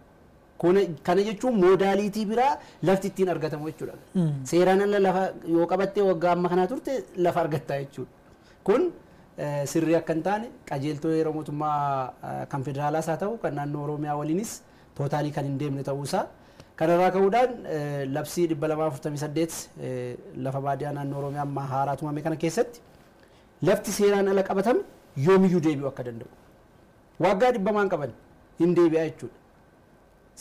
Kana jechuun moodaaliitii biraa lafti ittiin argatamu jechuudha. Seeraan ala lafa yoo qabattee waggaa amma kanaa turte lafa argattaa jechuudha. Kun sirrii akka hin taane qajeeltoo yeroo mootummaa kan federaalaas haa ta'u kan naannoo Oromiyaa waliinis tootaalii kan hin deemne ta'uusaa. Kanarraa ka'uudhaan labsii 248 lafa baadiyyaa naannoo Oromiyaa amma haaraa tumame kana keessatti lafti seeraan ala qabatame yoomiyyuu deebi'u akka danda'u. Waggaa 100 qaban hin deebi'a jechuudha.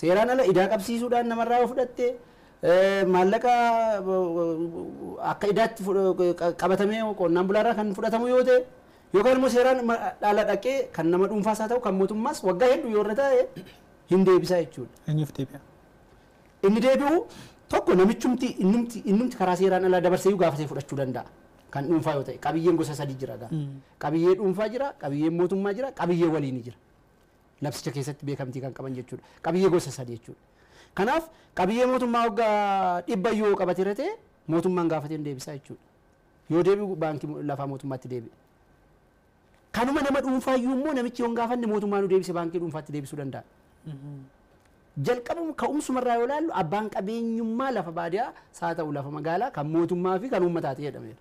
Seeraan ala idaa qabsiisuudhaan namarraa yoo fudhatte maallaqa akka idaatti qabatamee qonnaan bulaarraa kan fudhatamu yoo ta'e yookaan immoo seeraan dhala dhaqee kan nama dhuunfaas haa ta'u kan mootummaas waggaa hedduu yoo irra taa'e hin deebisaa jechuudha. Eenyuuf deebi'a? Inni deebi'u tokko namichumti innumti karaa seeraan alaa dabarsee gaafatee fudhachuu danda'a. Kan dhuunfaa yoo ta'e qabiyyeen gosa sadii jira gaa. Qabiyyee dhuunfaa jira, qabiyyeen mootummaa jira, qabiyyee waliinii jira. Labsicha keessatti beekamtii kan qaban jechuudha. Qabiyyee gosa sadii jechuudha. Kanaaf qabiyyee mootummaa waggaa 100 yoo qabateera ta'e mootummaan gaafatee deebisaa jechuudha. Yoo deebi'u baankii lafaa mootummaatti deebi'a. Kanuma nama dhuunfaayyuu immoo namichi yoo hin gaafanne mootummaan nu deebise baankii dhuunfaatti deebisuu danda'a. Jalqabuma ka'umsumarraa yoo ilaallu abbaan qabeenyummaa lafa baadiyyaa haa ta'u lafa magaalaa kan mootummaa fi kan uummataati jedhameera.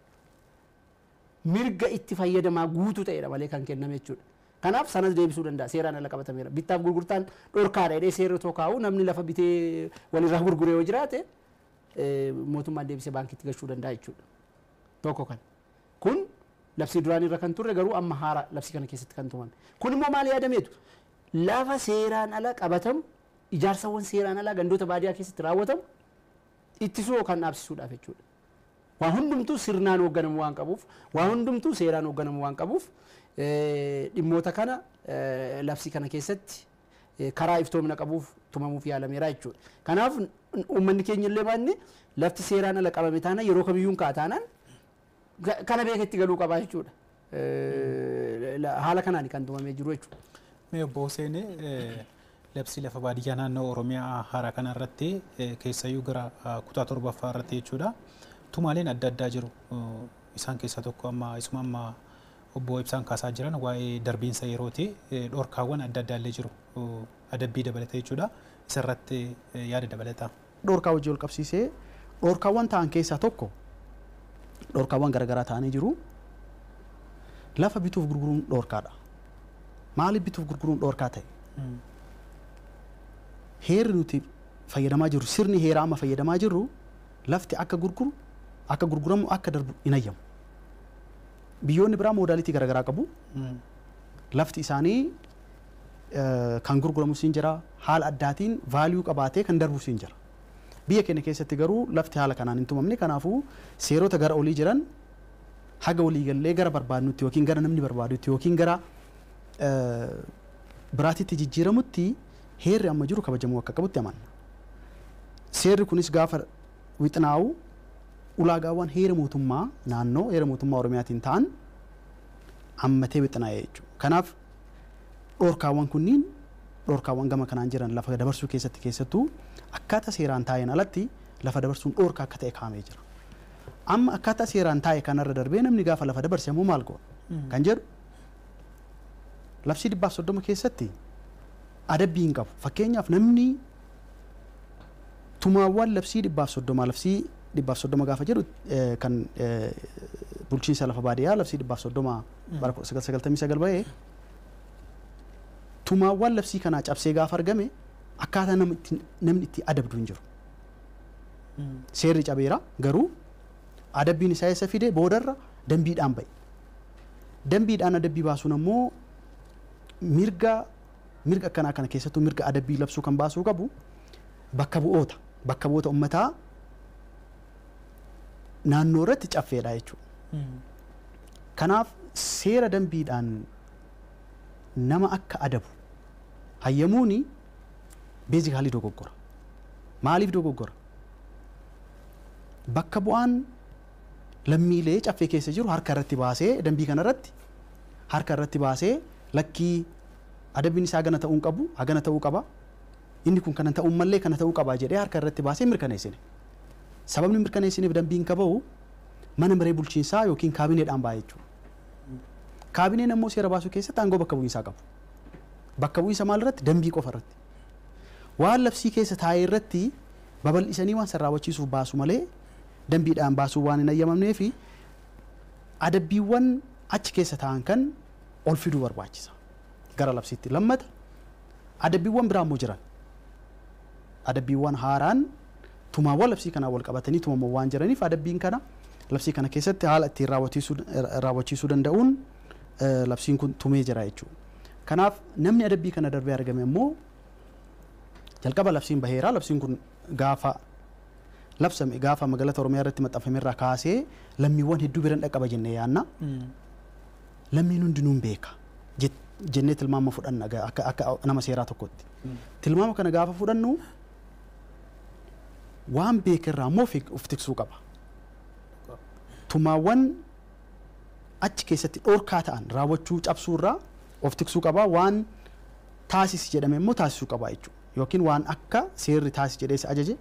Mirga itti fayyadamaa guutuu ta'edha malee kan kenname jechuudha. Kanaaf sanas deebisuu danda'a seeraan ala qabatameera. Bittaaf gurgurtaan dhorkaadha jedhee seerri otoo kaa'u namni lafa bitee walirraa gurguree yoo jiraate mootummaan deebisee baankiitti gashuu danda'a jechuudha. Tokko kana. Kun labsii duraan irra kan turre garuu amma haaraa labsii kana keessatti kan tumame. Kun immoo maal yaadameetu? Lafa seeraan ala qabatamu ijaarsawwan seeraan alaa gandoota baadiyyaa keessatti raawwatamu ittisuu yookaan dhaabsisuudhaaf jechuudha. Waa hundumtuu sirnaan hoogganamu waan qabuuf, waa hundumtuu seeraan hoogganamu waan qabuuf dhimmoota kana labsii kana keessatti karaa iftoomina qabuuf tumamuuf yaalameera jechuudha. Kanaaf uummanni keenya illee baanne lafti seeraan ala qabame taana yeroo kamiyyuu hin ka'a taanaan kana beeketti galuu qabaa jechuudha. Haala kanaan kan tumamee jiru jechuudha. Mee obbo Hussein labsii lafa baadiyyaa naannoo Oromiyaa haaraa kana irratti keessayyuu gara kutaa 7ffaa irratti jechuudha. Tumaaleen adda addaa jiru. Isaan keessaa tokko amma isuma amma obbo Ibsaan kaasaa jiran waa'ee darbiinsa yerooti. Dhorkaawwan adda addaa illee jiru. Adabbii dabalatee jechuudha. Isarratti yaada dabalataa. Dhorkaa wajjin wal qabsiisee dhorkaawwan ta'an keessaa tokko dhorkaawwan garaagaraa ta'anii jiru. Lafa bituuf gurguruun dhorkaadha. Maaliif bituuf gurguruun dhorkaa ta'e? Heerri nuti fayyadamaa jirru sirni heeraa amma fayyadamaa jirru lafti akka gurguru akka gurguramu akka darbu hin ayyamu. Biyyoonni biraa moodaalitii garaagaraa qabu. Lafti isaanii kan gurguramu siin jira haala addaatiin vaaliyuu qabaatee kan darbu siin jira. Biyya keenya keessatti garuu lafti haala kanaan hin tumamne kanaafuu seerota gara olii jiran haga walii gallee gara barbaadnutti yookiin gara namni barbaadutti yookiin gara biraatitti jijjiiramutti heerri amma jiru kabajamuu akka qabutti amanna. Seerri kunis gaafa wixinaa'u ulaagaawwan heera mootummaa naannoo heera mootummaa Oromiyaatiin ta'an ammatee wixinaa'e jechuudha. Kanaaf dhorkaawwan kunniin dhorkaawwan gama kanaan jiran lafa dabarsuu keessatti keessattuu akkaataa seeraan taa'een alatti lafa dabarsuun dhorkaa akka ta'e kaa'amee jira. Amma akkaataa seeraan taa'e kanarra darbee namni gaafa lafa dabarse immoo maal goona kan jedhu labsii 130 keessatti adabbii hin qabu. Fakkeenyaaf namni tumaawwan labsii 130 labsii 130 gaafa jedhu kan bulchiinsa lafa baadiyyaa labsii 130 bara 1999 bahee tumaawwan labsii kanaa cabsee gaafa argame akkaataa namni itti adabdu hin jiru. Seerri cabeera garuu adabbiin isaa eessa fide boodarra dambiidhaan ba'e. Dambiidhaan adabbii baasuun ammoo mirga akkanaa kana keessattuu mirga adabbii labsuu kan baasuu qabu bakka bu'oota uummataa naannoo irratti caffeedha jechuudha. Kanaaf seera dambiidhaan nama akka adabu hayyamuuni beezikaalii dogoggora. Maaliif dogoggora? Bakka bu'aan lammiilee caffee keessa jiru harka irratti baasee dambii kana irratti harka irratti baasee lakkii adabbiin isaa hagana ta'uu qabu hagana ta'uu qaba inni kun kana ta'uu mallee kana ta'uu qaba jedhee harka irratti baasee mirkaneessine. Sababni mirkaneessineef dambiin qabu mana maree bulchiinsaa yookiin kaabineedhaan ba'a jechuudha. Kaabineen ammoo seera baasuu keessatti aangoo bakka bu'iinsaa qabu. Bakka bu'iinsa maal irratti? Dambii qofa irratti. Waan labsii keessa taa'e irratti babal'isanii waan san raawwachiisuuf baasu malee dambiidhaan baasuu waan hin ayyamamnee fi adabbiiwwan achi keessa taa'an kan ol fiduu barbaachisa. Gara labsiitti. Lammata adabbiiwwan biraa immoo jiran. Adabbiiwwan haaraan tumaawwan labsii kanaan wal qabatanii tumamoo waan jiraniif adabbiin kana labsii kana keessatti haala ittiin raawwachiisuu danda'uun labsiin kun tumee jira jechuudha. Kanaaf namni adabbii kana darbee argame immoo jalqaba labsiin baheera. Labsiin kun gaafa labsame gaafa magaalaa Oromiyaa irratti maxxanfame irraa kaasee lammiiwwan hedduu biran dhaqqaba jennee yaanna. Lammiin hundinuu hin beeka jennee tilmaama fudhanna akka nama seeraa tokkotti. Tilmaama kana gaafa fudhannu waan beekerraa immoo of tiksuu qaba. Tumaawwan achi keessatti dhorkaa ta'an raawwachuu cabsuurraa of tiksuu qaba. Waan taasisi jedhame immoo taasisuu qaba jechuudha. Yookiin waan akka seerri taasisi jedhee isa ajaje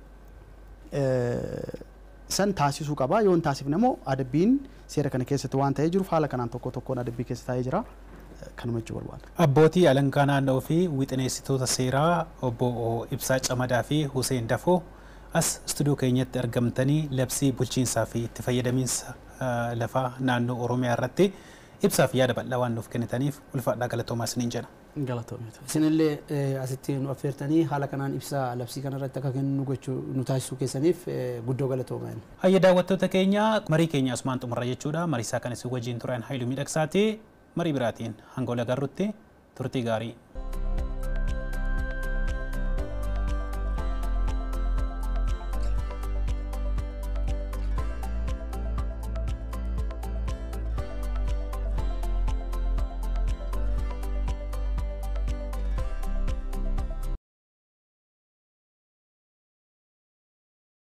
san taasisuu qaba. Yoo hin taasifne immoo adabbiin seera kana keessatti waan ta'ee jiruuf haala kanaan tokko tokkoon adabbii keessa taa'ee jira. Kanuma jechuu barbaada. Abbootii alangaa naannoo fi wixineessitoota seeraa obbo Ibsaa Camadaa fi Huseen Dafoo as istuudiyoo keenyatti argamtanii labsii bulchiinsaa fi itti fayyadamiinsa lafaa naannoo Oromiyaa irratti ibsaa fi yaada bal'aa waan nuuf kennitaniif ulfaadhaa galatoomaa isiniin jedha. Galatoomii. Isinillee asitti nu affeertanii haala kanaan ibsaa labsii kanarratti akka kennu gochuu nu taasisuu keessaniif guddoo galatoomaa. Hayya daawwattoota keenya marii keenya asumaan xumurra jechuudha. Mariisaa kan isin wajjin turan Haayiluu Miidhagsaati. Marii biraatiin hanga wal agarrutti turtii gaarii